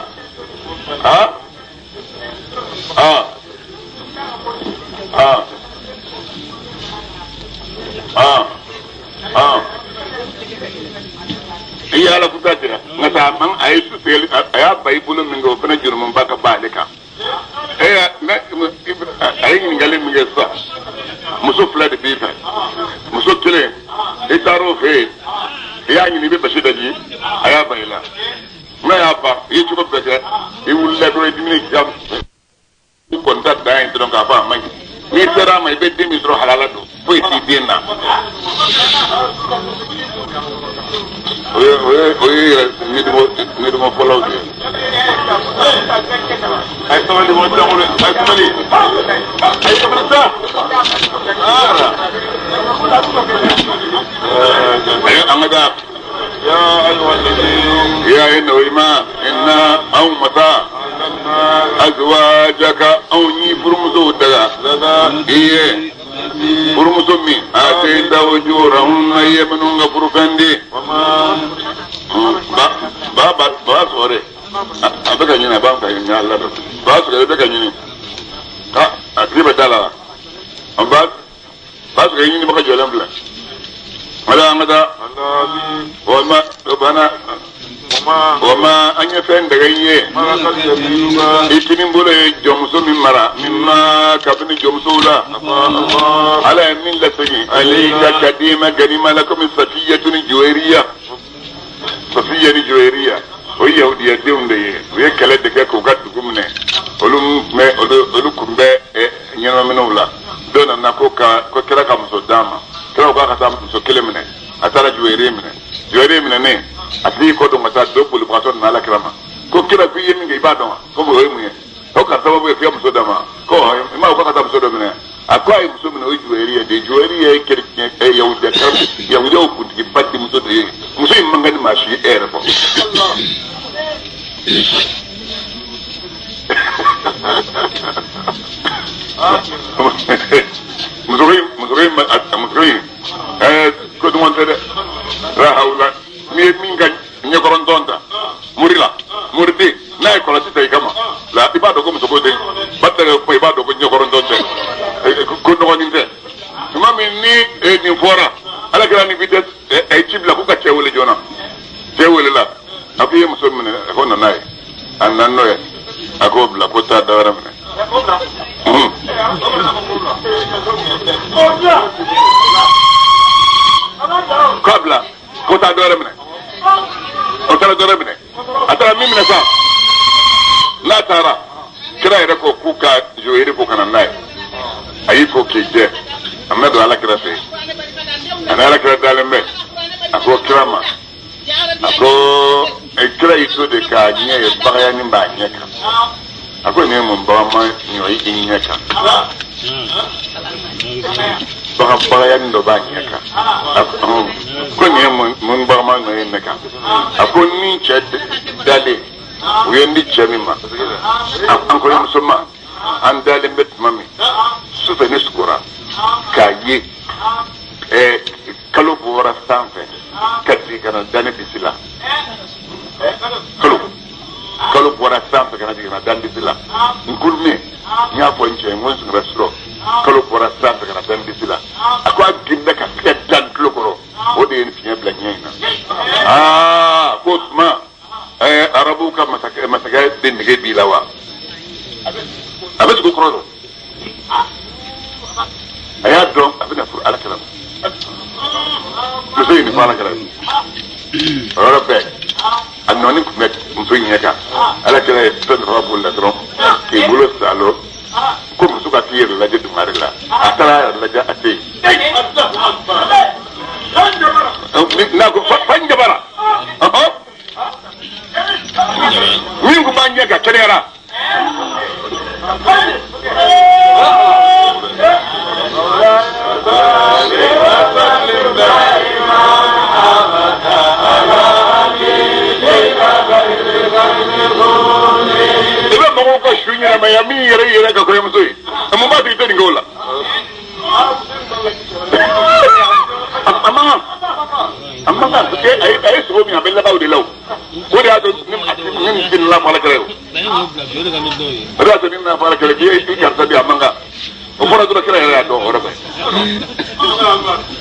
ah ah ah ah ah i ye ala kuta jira nka sa man a ye su tigɛli a y'a ba i bolo min kɛ o fana jurumunba ka ban ale kan. A ye ɲininkali min kɛ sisan muso fila de b'i fɛ muso kelen i taara o fɛ yen i y'a ɲini i bɛ basi daji a y'a ban i la n'a y'a ban i ye cogo bɛɛ kɛ i wulila dɔrɔn i dumuni k'i ka i kɔni ta dan ye dɔrɔn k'a fɔ a man ɲi n'i sera a ma i bɛ den min sɔrɔ halala don foyi t'i den na o ye yɛrɛ nidungɔ fɔlɔw de ye. A ye sabali mɔgɔ tɛ bolo a ye sabali a ye sabali sa. An ka taa. Ya ayyuha inna anw mata azwajaka anw y'i furumusow daga i ye furumuso min a tɛ da o jurahunna i ye minnu ka furufɛn di ba ba sɔrɔ dɛ a bɛ ka ɲini a b'an ka ɲini ala dɔn ba sɔrɔ i bɛ ka ɲini a tigi bɛ da la wa ba sɔrɔ i ɲinibaga jɔlen filɛ wala an ka taa o ma an ye fɛn daga i ye i kini bolo ye jɔnmuso min mara min ma kabini jɔnmusow la ala ye min lasegin alayka ka d'i ma ganima la komi safiyatu ni juweriya safiya ni juweriya o ye yahudiyadenw de ye u ye kɛlɛ de kɛ k'u ka dugu minɛ olu kun bɛ ɲɛnamaminɛw la dɔw nana ko kira ka muso d'a ma kira ko k'a ka taa muso kelen minɛ a taara juweriya minɛ juweriya minɛnen a tigi kɔ don ka taa dɔ bolibagatɔ nana ala kira ma ko kira ko i ye min kɛ i b'a dɔn wa ko o ye mun ye ko ka sababu ye k'i ka muso d'a ma ko i m'a fɔ k'a ka taa muso dɔ minɛ a ko a ye muso minɛ o ye juweriya de ye juweriya ye kerecɛn yahudiyaw kuntigiba denmuso de ye muso in man kan ni maa si ye e yɛrɛ fɔ. Muso in ko duman tɛ dɛ la hawla n'i ye min ka ɲɛkɔrɔntɔn ta mori la moriden n'a ye kɔlɔsi ta i kama la i b'a dɔn ko muso ko tɛ ba tɛ ko i b'a dɔn ko ɲɛkɔrɔntɔn tɛ ko nɔgɔnin tɛ tuma min ni nin fɔra ala kɛra ni vitesse a ye ci bila ko ka cɛ wele joona cɛ welela a ko i ye muso minɛ a ko nana ye a nana n'o ye a k'o bila ko taa dawɛrɛ minɛ. K'a bila ko taa dɔwɛrɛ minɛ o taara dɔwɛrɛ minɛ a taara min minɛ sa n'a taara kira yɛrɛ ko k'u ka joyiri ko ka na n'a ye a y'i ko k'i jɛ a bɛna don ala kira fɛ yen a ni ala kira dalen bɛ a ko kira ma a ko kira y'i to de k'a ɲɛ ye bagayani b'a ɲɛ kan a ko nin ye mun bagama ɲɔ ye i ɲɛ kan bagayani dɔ b'a ɲɛ kan ko nin ye mun bagama ɲɔ ye ne kan a ko ni cɛ dalen u ye n di cɛ min ma an kɔɲɔmuso ma an dalen bɛ tuma min sufɛ ne sugora k'a ye kalo bɔra sanfɛ ka jigin ka na da ne disi la kalo bɔra sanfɛ ka na jigin ka na da n disi la n kurume n y'a fɔ n cɛ ye n ko n sigira surɔ kalo bɔra sanfɛ ka na da n disi la a ko a girinna ka se ka da n tulo kɔrɔ o de ye n fiɲɛ bila ɲɛ in na aa ko tuma arabuw ka masakɛ de nege b'i la wa a bɛ sogo kɔrɔ dɔn a y'a dɔn a bɛna furu ala kira ma muso in nin fɔ ala kira ye o yɔrɔ bɛɛ a nɔɔni tun bɛ muso in ɲɛ kan ala kira ye fɛn dɔ bolo la dɔrɔn k'i bolo salo ko muso ka t'i yɛrɛ lajɛ dungare la a taara a yɛrɛ lajɛ a tɛ yen n'a ko fan jabara min tun b'a ɲɛ kan kɛnɛyara. I bɛ mɔgɔw ka su ɲɛnamaya min yɛrɛ yɛrɛ ka kɔɲɔmuso ye, mun b'a to i tɛ nin kɛ o la? A man kan, a man kan, parce que a ye sogo min a bɛ laban o de la o. O de y'a to ni nin ti nana fɔ ala kɛrɛ ye o. O de y'a to ni nana fɔ ala kɛrɛ k'i karisa bi a man kan. O fɔra dɔrɔn kira yɛrɛ y'a dɔn o yɔrɔ bɛɛ.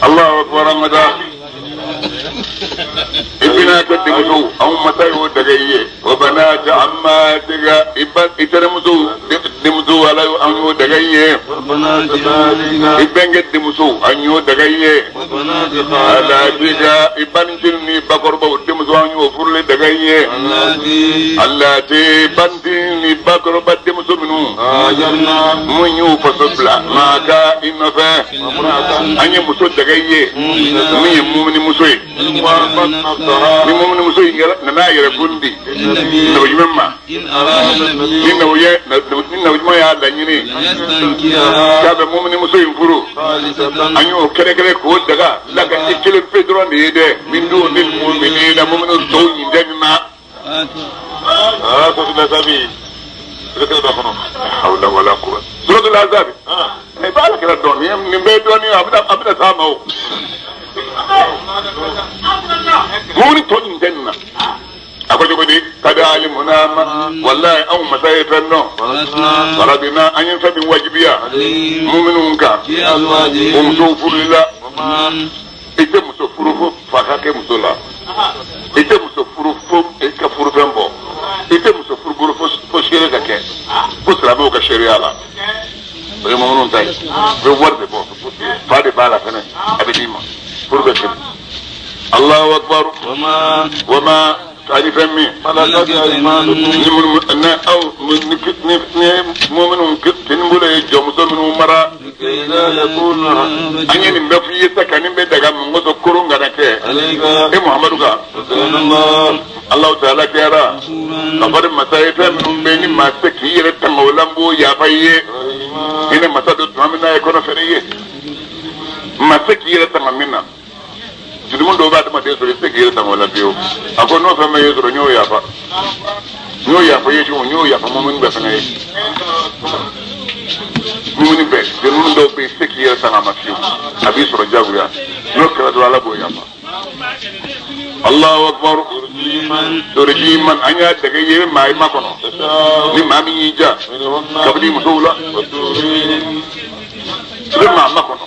Allahu akbar an ka taa. I bɛna kɛ denmuso anw masa y'o daga i ye. O banati ammatika i tɛnɛmuso denmuso ala an y'o daga i ye. I bɛnkɛ denmuso an y'o daga i ye. Alatika i banicinin ni bakɔrɔbaw denmuso an y'o furulen daga i ye. Alati banicinin ni bakɔrɔba denmuso minnu mun y'u faso bila maa ka i nɔfɛ an ye muso daga i ye min ye mumuni muso ye. Ni mumuni muso in nana a yɛrɛ kun di nabi jumɛn ma ni nabi jumɛn y'a laɲini k'a bɛ mumuni muso in furu an y'o kɛrɛkɛrɛ k'o daga laka i kelen pe dɔrɔn de ye dɛ min don ni mumini na mumuni tɔw ɲin tɛ nin na. Hawla wala quwwata. Suratul Ahzab. I b'a la kɛra dɔɔni nin bɛɛ dɔɔni a bɛna s'a ma o. Mumuni tɔ ɲin tɛ nin na. A ko cogo di kada alimuna ma walayi anw masa ye fɛn dɔn faradina an ye fɛn min wajibiya muminun kan o musow furuli la i tɛ muso furu fo fa ka kɛ muso la i tɛ muso furu fo i ka furufɛn bɔ i tɛ muso furu bolo fo seere ka kɛ fo silamɛw ka seereya la o ye muminun ta ye u bɛ wari de bɔ fa de b'a la fɛnɛ a bɛ d'i ma furu bɛ siri. Allahu akbar wama ani fɛn min ni aw ni minnu kinibolo ye jɔnmuso minnu mara an ye nin bɛɛ f'i ye sa ka nin bɛɛ daga mun kosɔn koron kana kɛ e Muhamadu kan Alahu taala kɛra ka fɔ masa ye fɛn minnu bɛ ni maa tɛ k'i yɛrɛ tanga o la n b'o yafa i ye hinɛ masa don tuma min n'a ye kɔnɔ fɛrɛ ye maa tɛ k'i yɛrɛ tanga min na. Jurumu dɔw b'a adamaden sɔrɔ i tɛ se k'i yɛrɛ tanga o la fiyewu a ko n'o fɛn bɛ ye sɔrɔ n y'o yafa n y'o yafa i ye cogo min n y'o yafa mumuni bɛɛ fana ye mumuni bɛɛ jurumu dɔw bɛ yen i tɛ se k'i yɛrɛ tanga a ma fiyewu a b'i sɔrɔ jagoya n'o kɛra dɔrɔn Ala b'o yafa. Allahu akbar turji man an y'a daga i ye maa i ma kɔnɔ ni maa min y'i ja kabini musow la i bɛ maa ma kɔnɔ.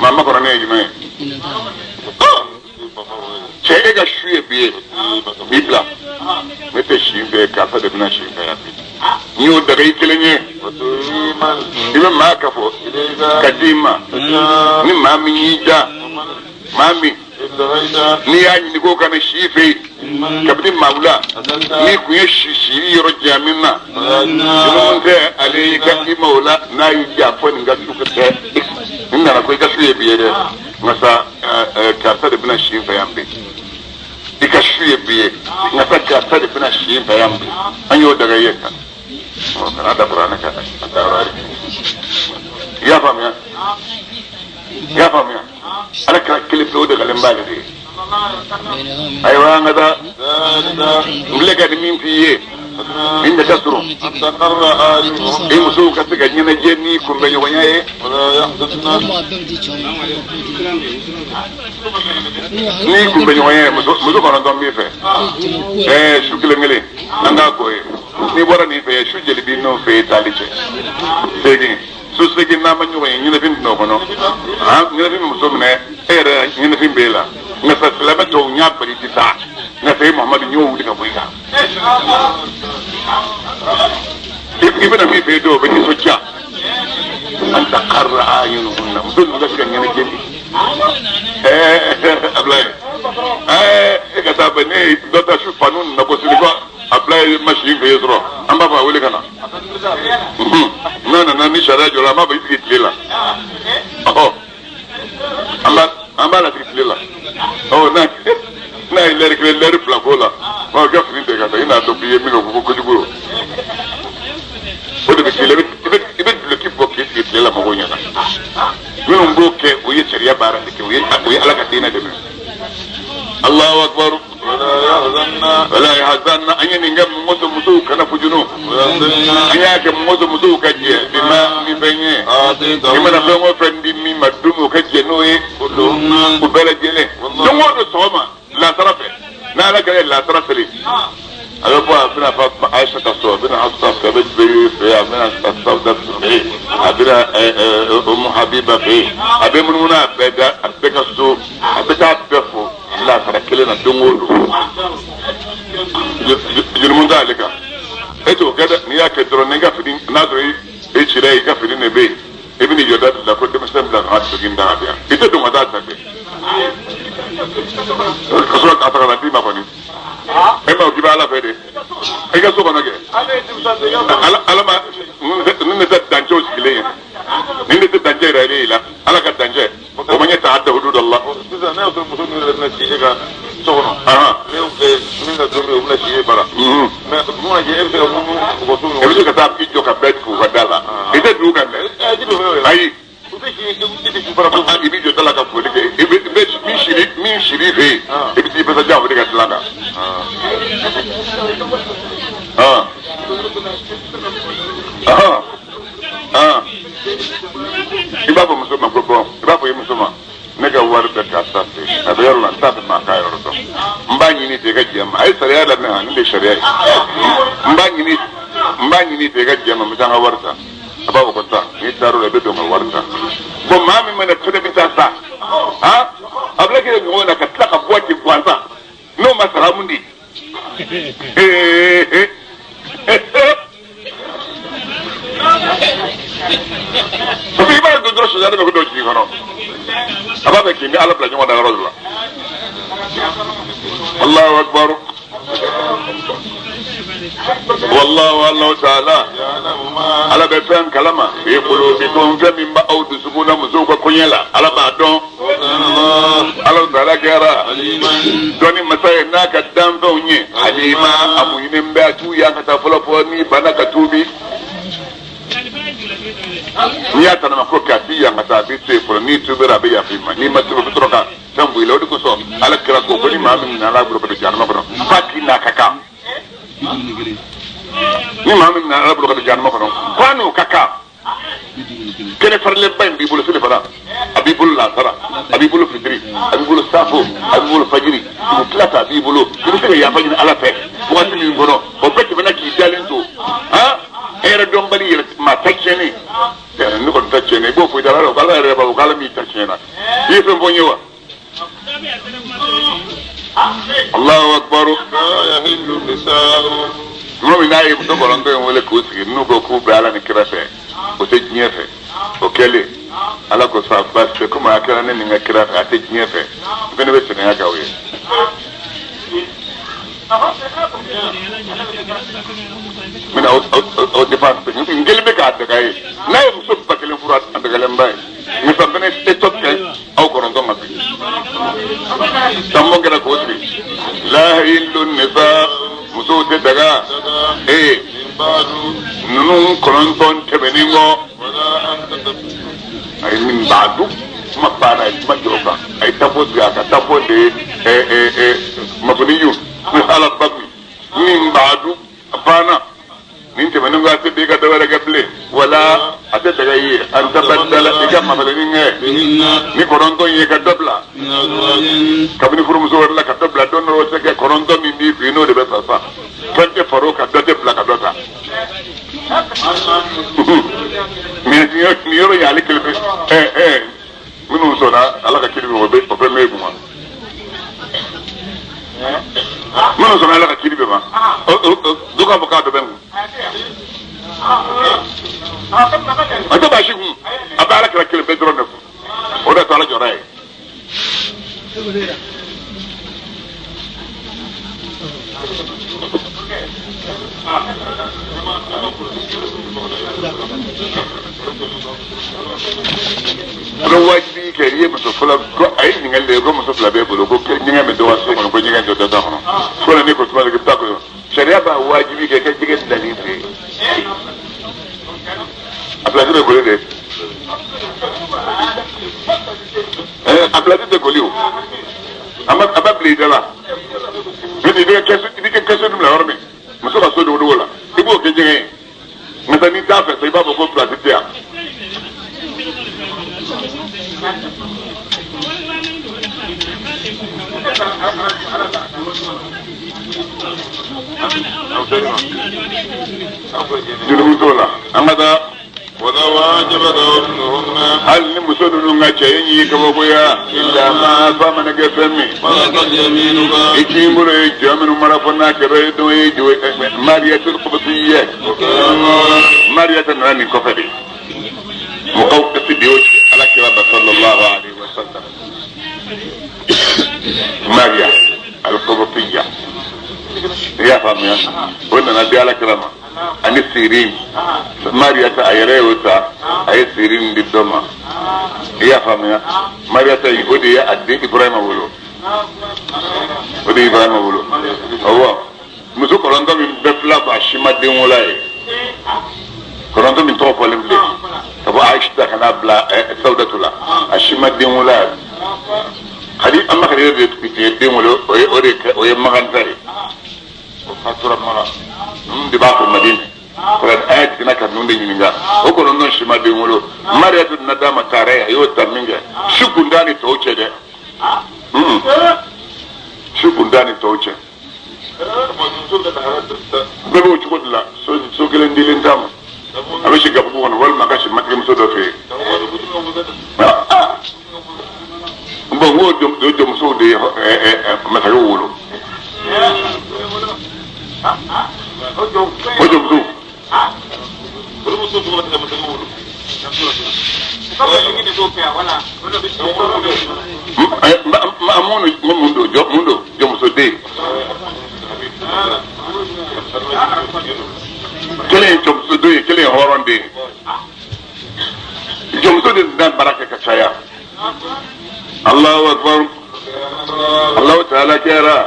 Maa ma kɔnɔ ne ye jumɛn ye? Cɛ e ka su ye bi ye b'i bila ne tɛ si fɛ karisa de bɛna si fɛ yan bi n'i y'o daga i kelen ye i bɛ maa kafo ka di ma ni maa min y'i ja maa min n'i y'a ɲini k'o ka na si fɛ yen kabini maaw la n'i kun ye si siri yɔrɔ janya min na minnu tɛ ale y'i ka i ma o la n'a y'i ja fɔ nin ka su tɛ n nana ko i ka su ye bi ye dɛ nka sa karisa de bɛna si n fɛ yan bi i ka su ye bi ye nka sa karisa de bɛna si n fɛ yan bi an y'o daga i ye kan kana da kuranɛ kan a taa yɔrɔ i y'a faamuya i y'a faamuya ala kɛra kelen pe o de kalen b'ale de ye ayiwa an ka taa n filɛ ka nin min f'i ye nin de ka surun i musow ka se ka ɲɛnajɛ ni kunbɛɲɔgɔnya ye ni kunbɛɲɔgɔnya ye muso kɔnɔntɔn b'i fɛ ɛɛ su kelen kelen an k'a k'o ye n'i bɔra nin fɛ su jeli b'i n'o fɛ yen taali cɛ seegin su seegin n'a ma ɲɔgɔn ye ɲɛnafin tɛna o kɔnɔ ɲɛnafin bɛ muso minɛ e yɛrɛ ɲɛnafin b'e la nka sa silamɛ tɔw n y'a bali ti taa nka sa e Muhamadu n y'o wuli ka bɔ i kan i bɛna min fɛ yen dɔw bɛ nisɔndiya an taqarra a'yunuhunna muso ninnu ka se ka ɲɛnajɛ di ɛɛ Abulaye ɛɛ e ka taa bɛn ne ye dɔ ta su fanu nana ko sini ko Abulaye ma si fɛ yen sɔrɔ an b'a fɔ a wele ka na n'a nana ni sariya jɔra an b'a fɔ i sigi tile la ɔhɔ an b'a lasigi tile la ɔ n'a ye lɛri kelen lɛri fila k'o la ɔ ka fini tigɛ ka taa i n'a dɔn k'i ye min kɛ ko kojugu ye. mɔgɔw ɲɛna. Minnu b'o kɛ o ye sariya baara de kɛ, o ye Ala ka diinɛ dɛmɛ. Allahu akbar. Wala yahzanna an ye nin kɛ musow kana fujunu. An y'a kɛ musow ka jɛ bima ni fɛn ye. I mana fɛn o fɛn di min ma don o ka jɛ n'o ye o bɛɛ lajɛlen. Don o don sɔgɔma lansara fɛ n'Ala kɛra lansara seli. A bɛ bɔ a bɛna fɔ Ayisa ka so, a bɛna Hafsa fɛ, a bɛ Jibiri fɛ, a bɛna Sawuda fɛ yen, a bɛna Umu Habiba fɛ yen, a bɛ munumunu a bɛɛ da a bɛɛ ka so, a bɛ taa bɛɛ fo lansara kelen na don o don. Jurumu t'ale kan. E t'o kɛ dɛ, n'i y'a kɛ dɔrɔn n'i ka fini n'a sɔrɔ e cira i ka fini de bɛ yen, i bɛ n'i jɔ da de la ko denmisɛn bila ka duloki da ka di yan. I tɛ don ka taa ta kɛ. Ka sɔrɔ k'a ta ka na d'i ma kɔni. E ma k'i bɛ Ala fɛ de. I ka so kɔnɔ kɛ. Ala ma nin de tɛ dancɛw sigilen ye. Nin de tɛ dancɛ yɛrɛ ye la. Ala ka dancɛ. O ma ɲɛ ta adda hududallah. Sisan ne y'a sɔrɔ muso min yɛrɛ bɛna si e ka so kɔnɔ. Min ka don bɛ yen o bɛna si e bara. Mais mun ka jɛ e bɛ se ka munumunu u ka so E bɛ se ka taa i jɔ ka bɛɛ tugu u ka da la. I tɛ dugu kan dɛ. Ayi. I b'i jɔ da la ka foli kɛ. I bɛ min siri fɛ yen, i bɛ t'i bɛsɛ jan o de ka dilan kan. I b'a fɔ muso ma ko bɔn, i b'a fɔ i muso ma, ne ka wari bɛ karisa fɛ yen, a bɛ yɔrɔ la, n t'a fɛ maa k'a yɔrɔ dɔn. N b'a ɲini fɛ i ka jɛ n ma. A ye sariya lamɛn, nin de ye sariya ye. N b'a ɲini fɛ i ka jɛ n ma, n bɛ taa n ka wari ta. A b'a fɔ ko taa, n'i taara o la i bɛ don ka wari ta. Bon maa min mana fɛnɛ bɛ taa sa, a bila kɛ ɲɔgɔn na ka tila ka bɔ ten gansan, n'o ma sara mun di? Parce que i b'a dɔn dɔrɔn sariya bɛ ko dɔ jigin kɔnɔ. A b'a fɛ k'i ni Ala bila ɲɔgɔn na yɔrɔ dɔ la. Allahu akbar. Wallahu Allahu ta'ala. Ala bɛ fɛn kalama. I bolo bi ko fɛn min b'aw dusukun na musow ka koɲɛ la, Ala b'a dɔn. Ala ta'ala kɛra dɔnni masa ye n'a ka danfɛnw ye. Alima a muɲunen bɛ a t'u yan ka taa fɔlɔ fɔ n'i banna ka tuubi. N'i y'a tanama ko kɛ a t'i yan ka taa a b'i to yen fɔlɔ, n'i tuubira a bɛ yafa i ma, n'i ma tuubi a bɛ sɔrɔ ka fɛn bɔ i la. O de kosɔn Ala kira ko ko ni maa min minɛ Ala bolo ka don jahanama kɔnɔ f'a k'i n'a ka kan. Ni maa min minɛ Ala bolo ka don jahanama kɔnɔ f'a n'o ka kan. Kɛnɛ farilenba in b'i bolo selifana, a b'i bolo lansara, a b'i bolo fitiri, a b'i bolo safo, a b'i bolo fajiri, dugu tila ta a b'i bolo. I bɛ se ka yafa ɲini Ala fɛ wagati min kɔnɔ, o bɛɛ tɛmɛna k'i dalen to. Hɛrɛ dɔnbali yɛrɛ maa ta tiɲɛnen, ne kɔni ta tiɲɛnen, i b'o fɔ i da la, Ala yɛrɛ b'a fɔ k'Ala m'i ta tiɲɛna. I ye fɛn fɔ n ye wa? Allahu akbar. Tuma min n'a ye muso kɔnɔntɔn in wele k'u sigi, n'u ko k'u bɛ Ala ni kira fɛ, o tɛ diɲɛ fɛ. O kɛlen, Ala ko sa baasi tɛ, komi a kɛra ne ni n ka kira fɛ, a tɛ diɲɛ fɛ, n fana bɛ sɛnɛya k'aw ye. N bɛna aw défense n kelen bɛ k'a daga ye. N'a ye muso 1000 furu, a dagalenba ye. Musa fana e tɔ kɛ aw kɔnɔntɔn ma bi. Tanbɔn kɛra k'o sigi. Lahilu nisa, musow tɛ daga. Ee ninnu kɔnɔntɔn tɛmɛnen kɔ. A ye min b'a dun, kuma banna, a ye kuma jɔ o kan. A ye tapo sigi, a ka tapo de ye maboniyu ala babi min b'a dun, a banna. Nin tɛmɛnen kɔ a tɛ i ka dɔ wɛrɛ kɛ bilen. Wala a tɛ daga i ye. An tabadala i ka mafɛlɛnin kɛ ni kɔnɔntɔn ye ka dɔ bila. Kabini furumuso wɛrɛ la ka dɔ bila, don dɔ tɛ kɛ kɔnɔntɔn min b'i fɛ yen n'o de bɛ sa sa. Fɛn tɛ far'o kan, dɔ tɛ bila ka dɔ ta. Nin yɔrɔ y'ale kelen pe. Minnu sɔnna Ala ka kiri bɛ o fɛn bɛ kun wa. Minnu sɔnna Ala ka kiri bɛ ma, dɔ k'a fɔ k'a dɔ bɛ n kun. A tɛ baasi kun, a bɛ Ala kira kelen pe dɔrɔn de kun. O de to Ala jɔra ye. O bɛ wajibi kɛ i ye muso fɔlɔ ko a ye ɲininkali de ko muso fila b'e bolo ko ɲɛgɛn bɛ dɔ ka so kɔnɔ ko ɲɛgɛn tɛ dɔ ta kɔnɔ ko ne ko tuma de k'i bɛ taa ko sariya b'a wajibi kɛ ka jɛgɛ danni fɛ yen. A pilasi bɛ boli de. A pilasi tɛ koli o, a b'a bila i da la. N'o tɛ i b'i ka kɛsu dun bila yɔrɔ min, muso ka so dogo la, i b'o kɛ jɛgɛ ye. Nka n'i t'a fɛ sa, i b'a fɔ ko pilasi tɛ yan. Jurumu t'o la, an ka taa. Hali ni muso ninnu ka cɛ ye kabakoya, illa ma fa mana kɛ fɛn min. I k'i bolo ye jɔ minnu mara fɔ n'a kɛra ye dɔn ye jɔ Mariyatul Qibtiyya. Mariyata nana nin kɔfɛ de. Mɔgɔw kasi de y'o ci Ala kira ba sallallahu alaihi wa sallam. Mariya al-Qibtiyya. I y'a faamuya? O nana di Ala kira ma. Ani Sirin. Mariyata a yɛrɛ y'o ta, a ye Sirin di dɔ ma. I y'a faamuya? Mariyata o de ye a den Ibrahima wolo. O de ye Ibrahima wolo. Awɔ. Muso kɔnɔntɔn min bɛɛ fila ko a si ma den wolo ye. Kɔnɔntɔn min tɔgɔ fɔlen filɛ. Ka bɔ Ayisata ka n'a bila Sawudatu la. A si ma den wolo ye. Hali an ma yɛrɛ de ye den wolo, o ye Makan ta ye. O fatura Makan. Ninnu de b'a fɔ Madina. Kuran aya jiginna ka ninnu de ɲininka. O kɔnɔntɔn si ma den wolo. Mariyatu nana d'a ma taara ye, a y'o ta min kɛ. Su kun t'a ni tɔw cɛ dɛ. Su kun t'a ni tɔw cɛ. Bɛɛ b'o cogo de la, so kelen dilen t'a ma. A bɛ si gabugu kɔnɔ walima a ka si matigɛmuso dɔ fɛ yen. Bon, n k'o jɔnmusow de ye masakɛw wolo. O jɔnmusow. Mun don jɔnmuso den. Kelen ye jɔnmuso den ye, kelen ye hɔrɔn den ye. Jɔnmuso de bɛ baara kɛ ka caya. Allahu akbar. Allahu ta'ala kɛra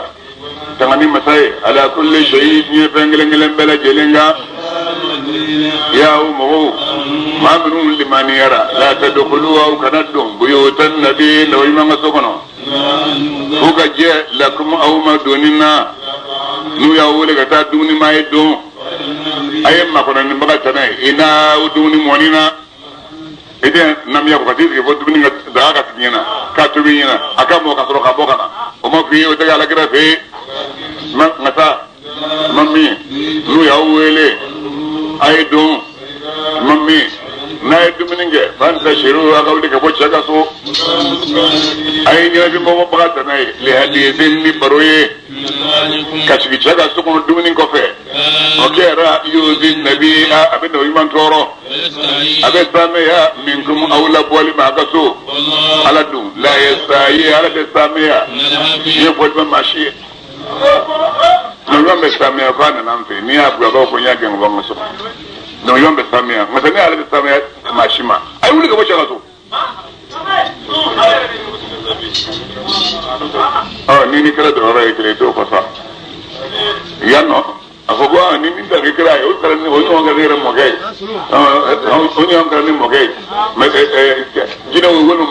tangani masa ye ala kulli shay diɲɛ fɛn kelen kelen bɛɛ lajɛlen kan. Ya aw mɔgɔw, maa minnu limaniyara, la tadkhulu aw kana don buyutan nabi la ɲuman ka so kɔnɔ. F'u ka jɛ lakum aw ma donni na, n'u y'aw wele ka taa dumuni ma ye don, a ye makɔnɔnibaga tana ye i n'a dumuni mɔni na. I tɛ namiya ko ka t'i sigi fo dumuni ka daga ka sigi ɲɛna k'a tobi ɲɛna a ka mɔ ka sɔrɔ ka bɔ ka na o ma f'i ye o tɛ kɛ Alakira fɛ yen. Nka sa ma min n'u y'aw wele a ye don ma min n'a ye dumuni kɛ fantasiru a ka wuli ka bɔ cɛ ka so a ye ɲɛnafin tana ye lihadisi ni baro ye ka sigi cɛ ka so kɔnɔ dumuni kɔfɛ. O kɛra yuzi nabi a bɛ na ɲuman tɔɔrɔ a bɛ sameya minkum aw labɔli ma a ka so ala dun la yastahi ala tɛ sameya ye fɔli ma maa si ye. Ɲɔgɔn bɛ sameya k'a nana an fɛ n'i y'a bila a b'a fɔ ko n y'a gɛn ka bɔ n ka so. Ɲɔgɔn bɛ sameya nka ne ale tɛ sameya maa si ma a ye wuli ka bɔ cɛ ka so. Ɔ ni kɛra dɔgɔtɔrɔ ye kelen t'o fɔ sa yan nɔ a fɔ ko ni min ta kɛ kira ye o kɛra ni o ɲɔgɔn kɛra ne yɛrɛ mɔkɛ ye o ɲɔgɔn kɛra ne mɔkɛ ye mɛ jinɛw walima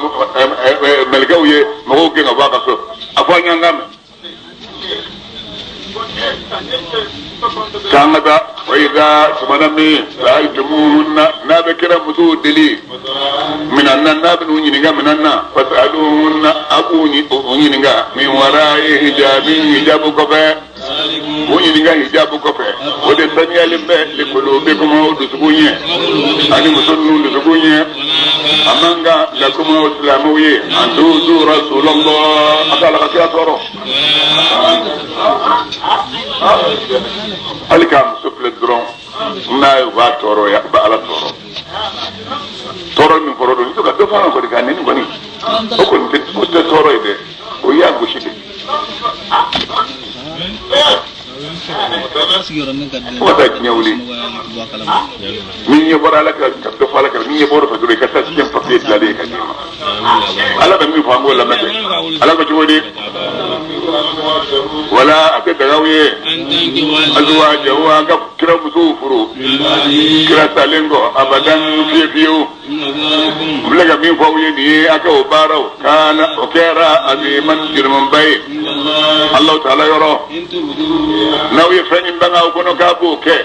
mɛlɛkɛw ye mɔgɔw gɛn ka bɔ a ka so a fɔ an y'an ka mɛn. K'an ka taa wa idha tumana min sa'altumuhunna n'a bɛ kira musow deli minan na n'a bɛ n'u ɲininka minan na fas'aluhunna a b'u ɲininka min wara'i hijabin hijabu kɔfɛ u ɲininka hijabu kɔfɛ o de saniyalen bɛ likulubikum aw dusukun ɲɛ ani muso ninnu dusukun ɲɛ a man kan lakum aw silamɛw ye an tu'zu rasulallah a k'Ala ka kira tɔɔrɔ. Hali k'a muso filɛ dɔrɔn n'a ye u b'a tɔɔrɔ ya u bɛ Ala tɔɔrɔ tɔɔrɔ min kɔrɔ don i to ka dɔ fana kɔni k'a nɛni kɔni o kɔni tɛ o tɛ tɔɔrɔ ye dɛ o y'a gosi de. Fo ka taa diɲɛ wuli ni ɲɛ bɔra Ala ka dɔ fɔ Ala kan ni ɲɛ bɔra fɛ dɔrɔn i ka taa siɲɛ papiye dilanlen ye ka d'i ma Ala bɛ min fɔ an b'o lamɛn dɛ Ala ko cogo di. Wala a tɛ daga aw ye azuwajahu a ka kira musow furu kira salen kɔ abadan fiye fiyewu. N filɛ ka min fɔ aw ye nin ye a ka o baaraw kana o kɛra aziman jurumuba ye Alahu taala yɔrɔ. N'aw ye fɛn min bange aw kɔnɔ k'a b'o kɛ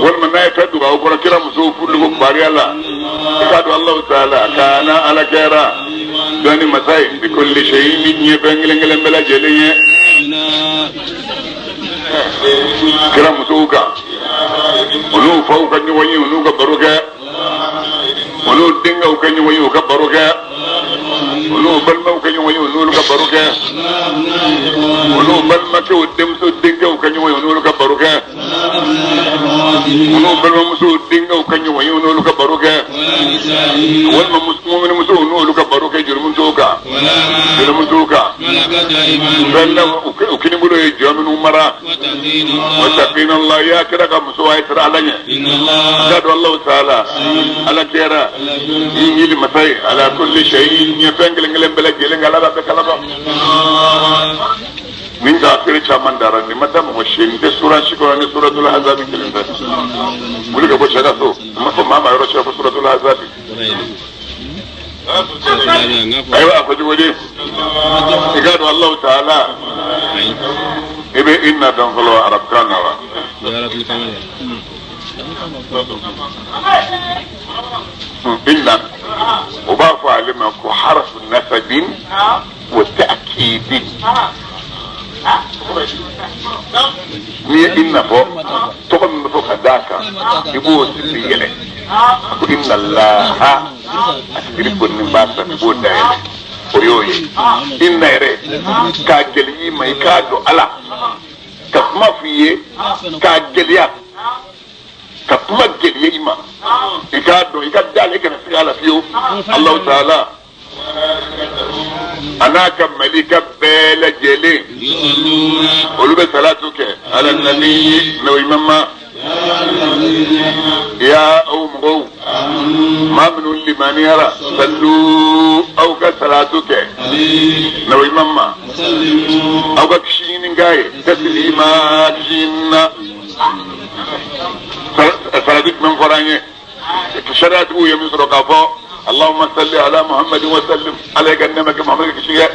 walima n'a ye fɛn dogo aw kɔrɔ kira musow furuli ko kibaruya la i k'a dɔn Alahu taala kana ala kɛra dɔnni masa ye bi kulli shay'in ni diɲɛ fɛn kelen kelen bɛɛ lajɛlen ye. Kira musow kan u n'u faw ka ɲɔgɔn ye u n'u ka baro kɛ u n'u denkɛw ka ɲɔgɔn ye u ka baro kɛ u n'u balimaw ka ɲɔgɔn ye u n'olu ka baro kɛ u n'u balimakɛw denmuso denkɛw ka ɲɔgɔn ye u n'olu ka baro kɛ u n'u balimamusow denkɛw ka ɲɔgɔn ye u n'olu ka baro kɛ walima muminimusow n'olu ka baro kɛ jurumusow kan jurumusow kan fɛn na u kinibolo ye jɔn minnu mara wattaqina Allah ya kira ka muso a ye siran Ala ɲɛ k'a dɔn Alahu taala ala kɛra yeli masa ye ala kulli shay'in ɲɛ fɛn kelen kelen bɛɛ lajɛlen kan ala b'a bɛɛ kalama. Nin kafiri caman dara nin ma taa mɔgɔ si nin tɛ sura si kɔnɔ ni suratul azabi kelen tɛ. Wuli ka bɔ cɛ ka so a ma fɔ maa ma yɔrɔ si ko suratul azabi. Ayiwa a fɔ cogo di i k'a dɔn Alahu taala i bɛ inna dɔn fɔlɔ arabukan na wa. Inna o b'a fɔ ale ma ko harafu nasabin wa ta'kidin. N'i ye inna fɔ tɔgɔ min bɛ fɔ ka d'a kan i b'o siri yɛlɛ a ko inna laha a siri kɔni b'a san i b'o dayɛlɛ o y'o ye. Inna yɛrɛ k'a gɛlɛya i ma i k'a dɔn ala ka kuma f'i ye k'a gɛlɛya ka kuma gɛlɛya i ma i k'a dɔn i ka da la i kana siga a la fiyewu. Alahu taala a n'a ka malika bɛɛ lajɛlen olu bɛ salatu kɛ ala nabi n'o ma ya aw mɔgɔw maa minnu limaniyara sallu aw ka salatu kɛ n'o ma aw ka kisi ɲini k'a ye taslima kisi na salatu jumɛn fɔra an ye sariyatigiw ye min sɔrɔ k'a fɔ Allahumma salli ala Muhammadin wa sallim ala ka nɛɛma kɛ Muhammad kisi kɛ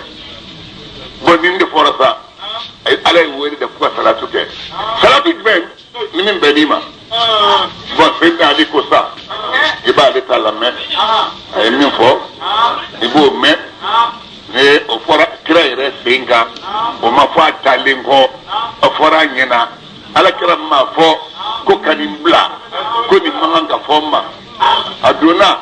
bon nin de fɔra sa ala ye wele de k'u ka salatu kɛ salatu jumɛn ni min bɛnn'i ma bon Seydina Ali ko sa i b'ale ta lamɛn a ye min fɔ i b'o mɛn ni o fɔra kira yɛrɛ sen kan o ma fɔ a taalen kɔ a fɔra a ɲɛna ala kira ma fɔ ko ka nin bila ko nin man kan ka fɔ n ma a donna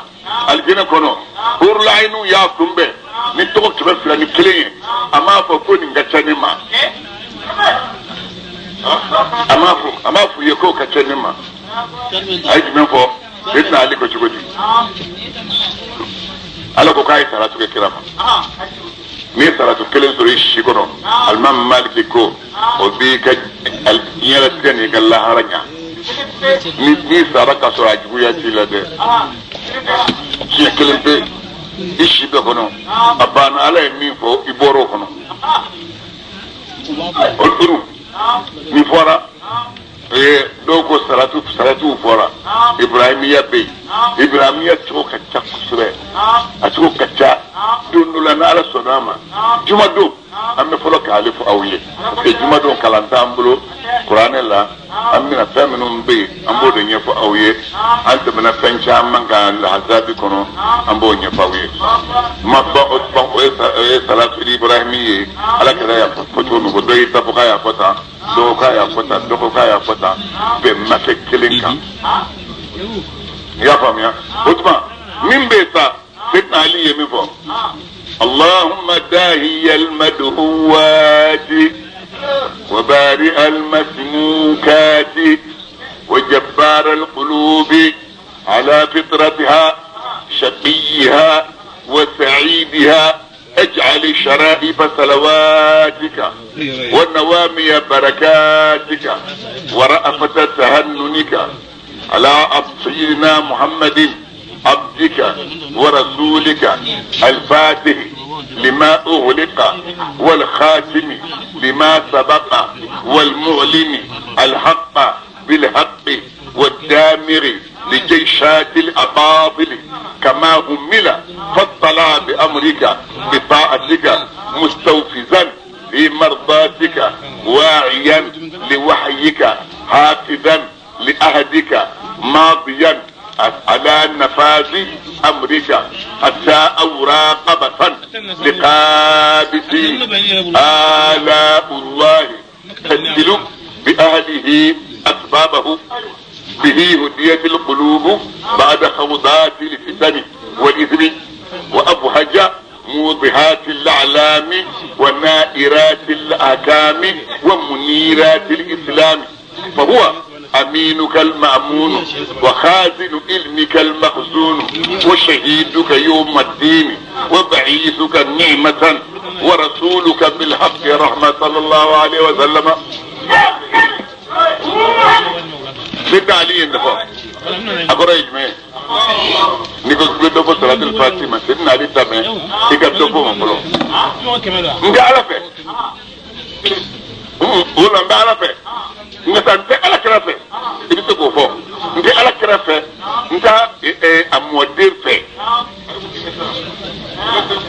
alijinɛ kɔnɔ hurulayinuw y'a kunbɛn ni tɔgɔ 201 ye a m'a fɔ ko nin ka ca ne ma a m'a fɔ u ye k'o ka ca ne ma a ye jumɛn fɔ Seydina Ali ko cogo di ala ko k'a ye salatu kɛ kira ma n'i ye salatu kelen sɔrɔ i si kɔnɔ alimami Maliki ko o b'i ka diɲɛlatigɛ n'i ka lahara ɲa n'i sara ka sɔrɔ a juguya t'i la dɛ siɲɛ kelen pe i si bɛɛ kɔnɔ a banna ala ye min fɔ i bɔra o kɔnɔ o turu nin fɔra dɔw ko salatuw fɔra Ibrahimiya bɛ yen Ibrahimiya cogo ka ca kosɛbɛ a cogo ka ca don dɔ la n'ala sɔnna a ma jumadon an bɛ fɔlɔ k'ale fɔ aw ye parce que jumadon kalan t'an bolo kuranɛ la an bɛna fɛn minnu bɛ yen an b'o de ɲɛfɔ aw ye an tɛmɛna fɛn caman kan lahazabi kɔnɔ an b'o ɲɛfɔ aw ye ma o ye salatu Ibrahimi ye ala kɛra y'a fɔ cogo min ko dɔ y'i ta fɔ k'a y'a fɔ tan dɔw k'a y'a fɔ tan dɔw k'a y'a fɔ tan bɛn ma kɛ kelen kan i y'a faamuya o tuma min bɛ yen sa Seydina Ali ye min fɔ Allahumma dahiya al-madhuwati wa bari al-masmukati wa jabbar al-qulubi ala fitratiha shaqiha wa sa'idiha اجعل شرائف صلواتك والنوامي بركاتك ورأفة تهننك على سيدنا محمد عبدك ورسولك الفاتح لما أغلق والخاتم لما سبق والمعلن الحق بالحق والدامر لجيشات الأباطل كما همل فاطلع بأمرك بطاعتك مستوفزا في مرضاتك واعيا لوحيك حافظا لأهدك ماضيا على نفاذ أمرك حتى أورى قبسا لقابسي آلاء الله تنزل بأهله أسبابه به هديت القلوب بعد خوضات الفتن والإثم وأبهج موضحات الأعلام ونائرات الأحكام ومنيرات الإسلام فهو أمينك المأمون وخازن علمك المخزون وشهيدك يوم الدين وبعيثك نعمة ورسولك بالحق رحمة صلى الله عليه وسلم. سيدنا علي النفا أقرأ إجماع نيكو كبير صلاة الفاتحة سيدنا علي تامه إيكا توفو مفلو نجا على فيه ولا نجا على فيه nka n tɛ ala kira fɛ i bɛ se k'o fɔ n tɛ ala kira fɛ n t'a a mɔden fɛ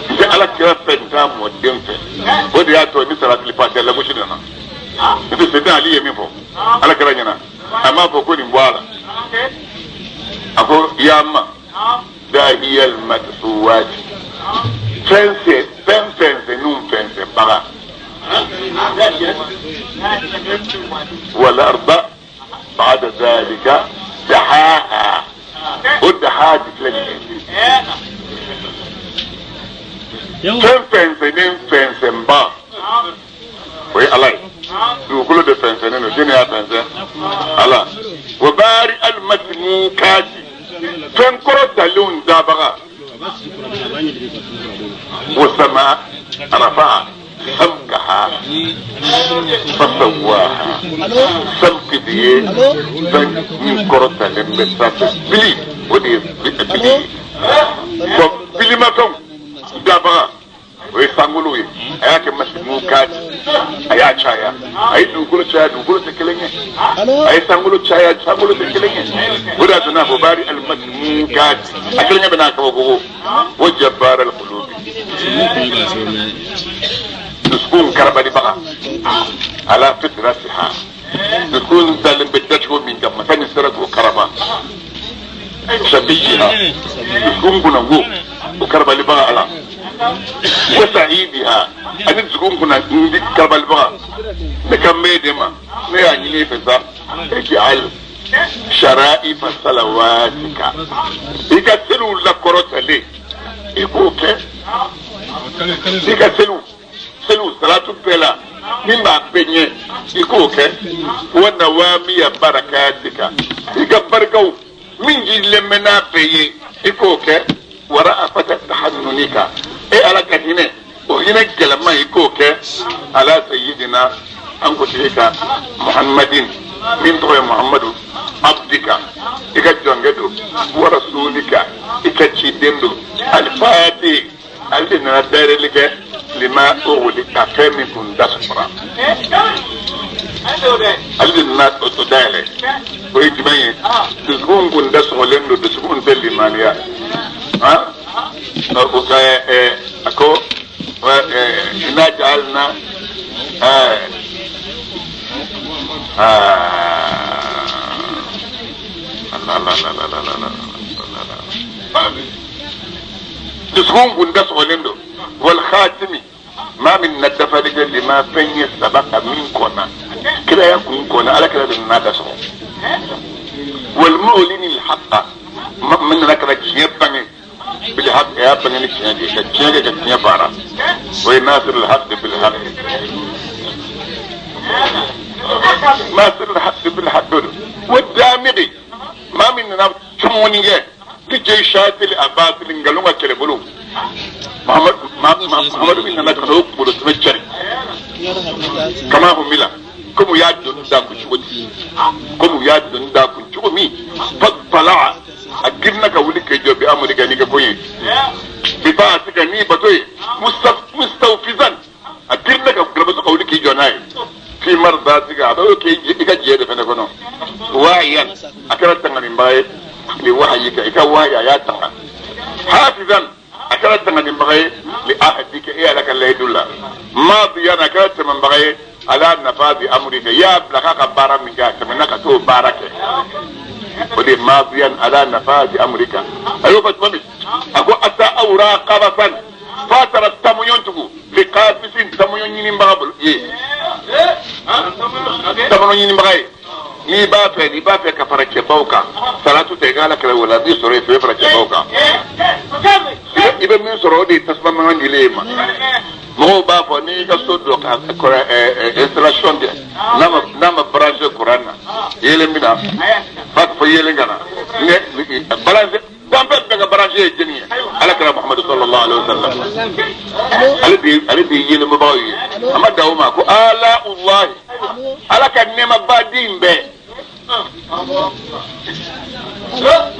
n tɛ ala kira fɛ n t'a mɔden fɛ o de y'a to ni salatul fatiha lagosi nana n tɛ Seydina Ali ye min fɔ ala kira ɲɛna a m'a fɔ ko nin bɔ a la a ko ya ma dahiyal madhuwati fɛn fɛn fɛn n'u fɛn fɛn baga والأرض بعد ذلك دحاها والدحاها تتلقى فين فين فين فين با وي الله يقولوا ده فين فين الدنيا فين فين الله وبارئ المسموكات فين كرة لون دابغا والسماء رفعها سمكها فسواها سمك دي من كرة لمسات بلي ودي بلي بلي ما تم دابا ويسانغولوي أياك مسموكات أيا شايا أي دوغلو شايا دوغلو تكليني أي سانغولو شايا سانغولو تكليني ودا تنا بباري المسموكات أكلني بناك وبوه وجبار القلوب تكون كربلي بقى على فطرتها تكون ظالم بالتشو من جنب مثلا سرق وكربا شبيها تكون بنغو وكربلي بقى على وسعيدها أنا تكون كنا كربلي بقى نكمل دما نعني فزا اجعل شرائف صلواتك يكسروا لكرة لي يكوك يكسروا selu salatu bɛɛ min b'a bɛɛ ɲɛ i k'o kɛ wa nawamiya barakatika i ka barikaw min jilen bɛ n'a bɛɛ ye i k'o kɛ wara afata tahannunika e ala ka hinɛ o hinɛ gɛlɛma i k'o kɛ ala sayyidina an kuntigi ka muhammadin min tɔgɔ ye muhammadu abdika i ka jɔnkɛ don wa rasulika i ka ciden don alifati ale de nana dayɛlɛli kɛ lima ughliqa fɛn min kun dasɔgɔra ale de nana o dayɛlɛ o ye jumɛn ye dusukun kun dasɔgɔlen don dusukun tɛ limaniya o ka a ko inna ja'alna la dusukun kun dasɔgɔlen don wal khatimi ما من ندفلك لما فني سبق من كنا كلا يكون كنا على كلا النادس والمؤلن الحق من ذكر جيبني بالحق يا بني كجيبني كجيبني بارا ويناصر الحق بالحق ناصر الحق بالحق والدامغي ما من ناب تمونية لجيشات الأباطل إنجلونga كلبلو محمد بن نaka ko do tmechere kama humila komu ya don da ku chugo komu ya don da ku chugo mi fatala a girna ka wuli ke jobi amurika ni ka koyi bi ba tika ni bato ye mustawfizan a girinna ka garabaso ka wuli k'i jɔ n'a ye fi mardatika a bɛ k'i i ka jɛ de fɛnɛ kɔnɔ wahiyan a kɛra tanganibaga ye li wahayika i ka wahayi a y'a tanga hafizan a kɛra tanganibaga ye li ahadika e ala ka layidu la madiyan a kɛra tɛmɛbaga ye ala nafadi amrika i y'a bila k'a ka baara min kɛ a tɛmɛna ka t'o baara kɛ o de ye madiyan ala nafadi amrika a y'o fɔ tuma min a ko ata awra qabasan f'a taara tamoɲɔn tugu li qabisin tamoɲɔn ɲinibaga bolo ye tamoɲɔn ɲinibaga ye n'i b'a fɛ n'i b'a fɛ ka fara cɛbaw kan salatu tɛ i ka ala kɛlɛ wala n'i sɔrɔ yen fɛ fara cɛbaw kan i bɛ min sɔrɔ o de ye tasuma mankan dilen ye ma mɔgɔw b'a fɔ n'i ka so dɔ ka installation kɛ n'a ma branché courant na yeelen bɛ na b'a fɔ yeelen ka na branché danfɛn bɛɛ ka branché ye jɛni ye ala kɛra Muhammadu sallallahu alaihi wa sallam ale de ye yeelenbagaw ye a ma dan o ma ko ala ulahi ala ka nɛɛmabaden in bɛɛ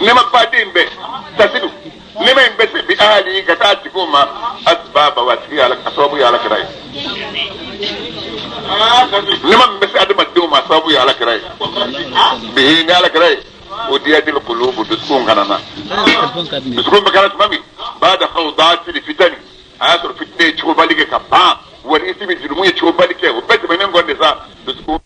nɛɛmabaden in bɛɛ tasidu nɛɛma in bɛ se bi ahali ka taa tigiw ma asibaba wa tigi ala a sababu ye ala kira ye nɛɛma min bɛ se adamadenw ma a sababu ye ala kira ye bihi ni ala kira ye o diyadil kulubu dusukun kana na dusukun bɛ kana tuma min bada khawdati fitani a y'a sɔrɔ fitinɛ ye cogobali kɛ ka ban wali isimi jurumu ye cogobali kɛ o bɛɛ tɛmɛnen kɔ de sa dusukun.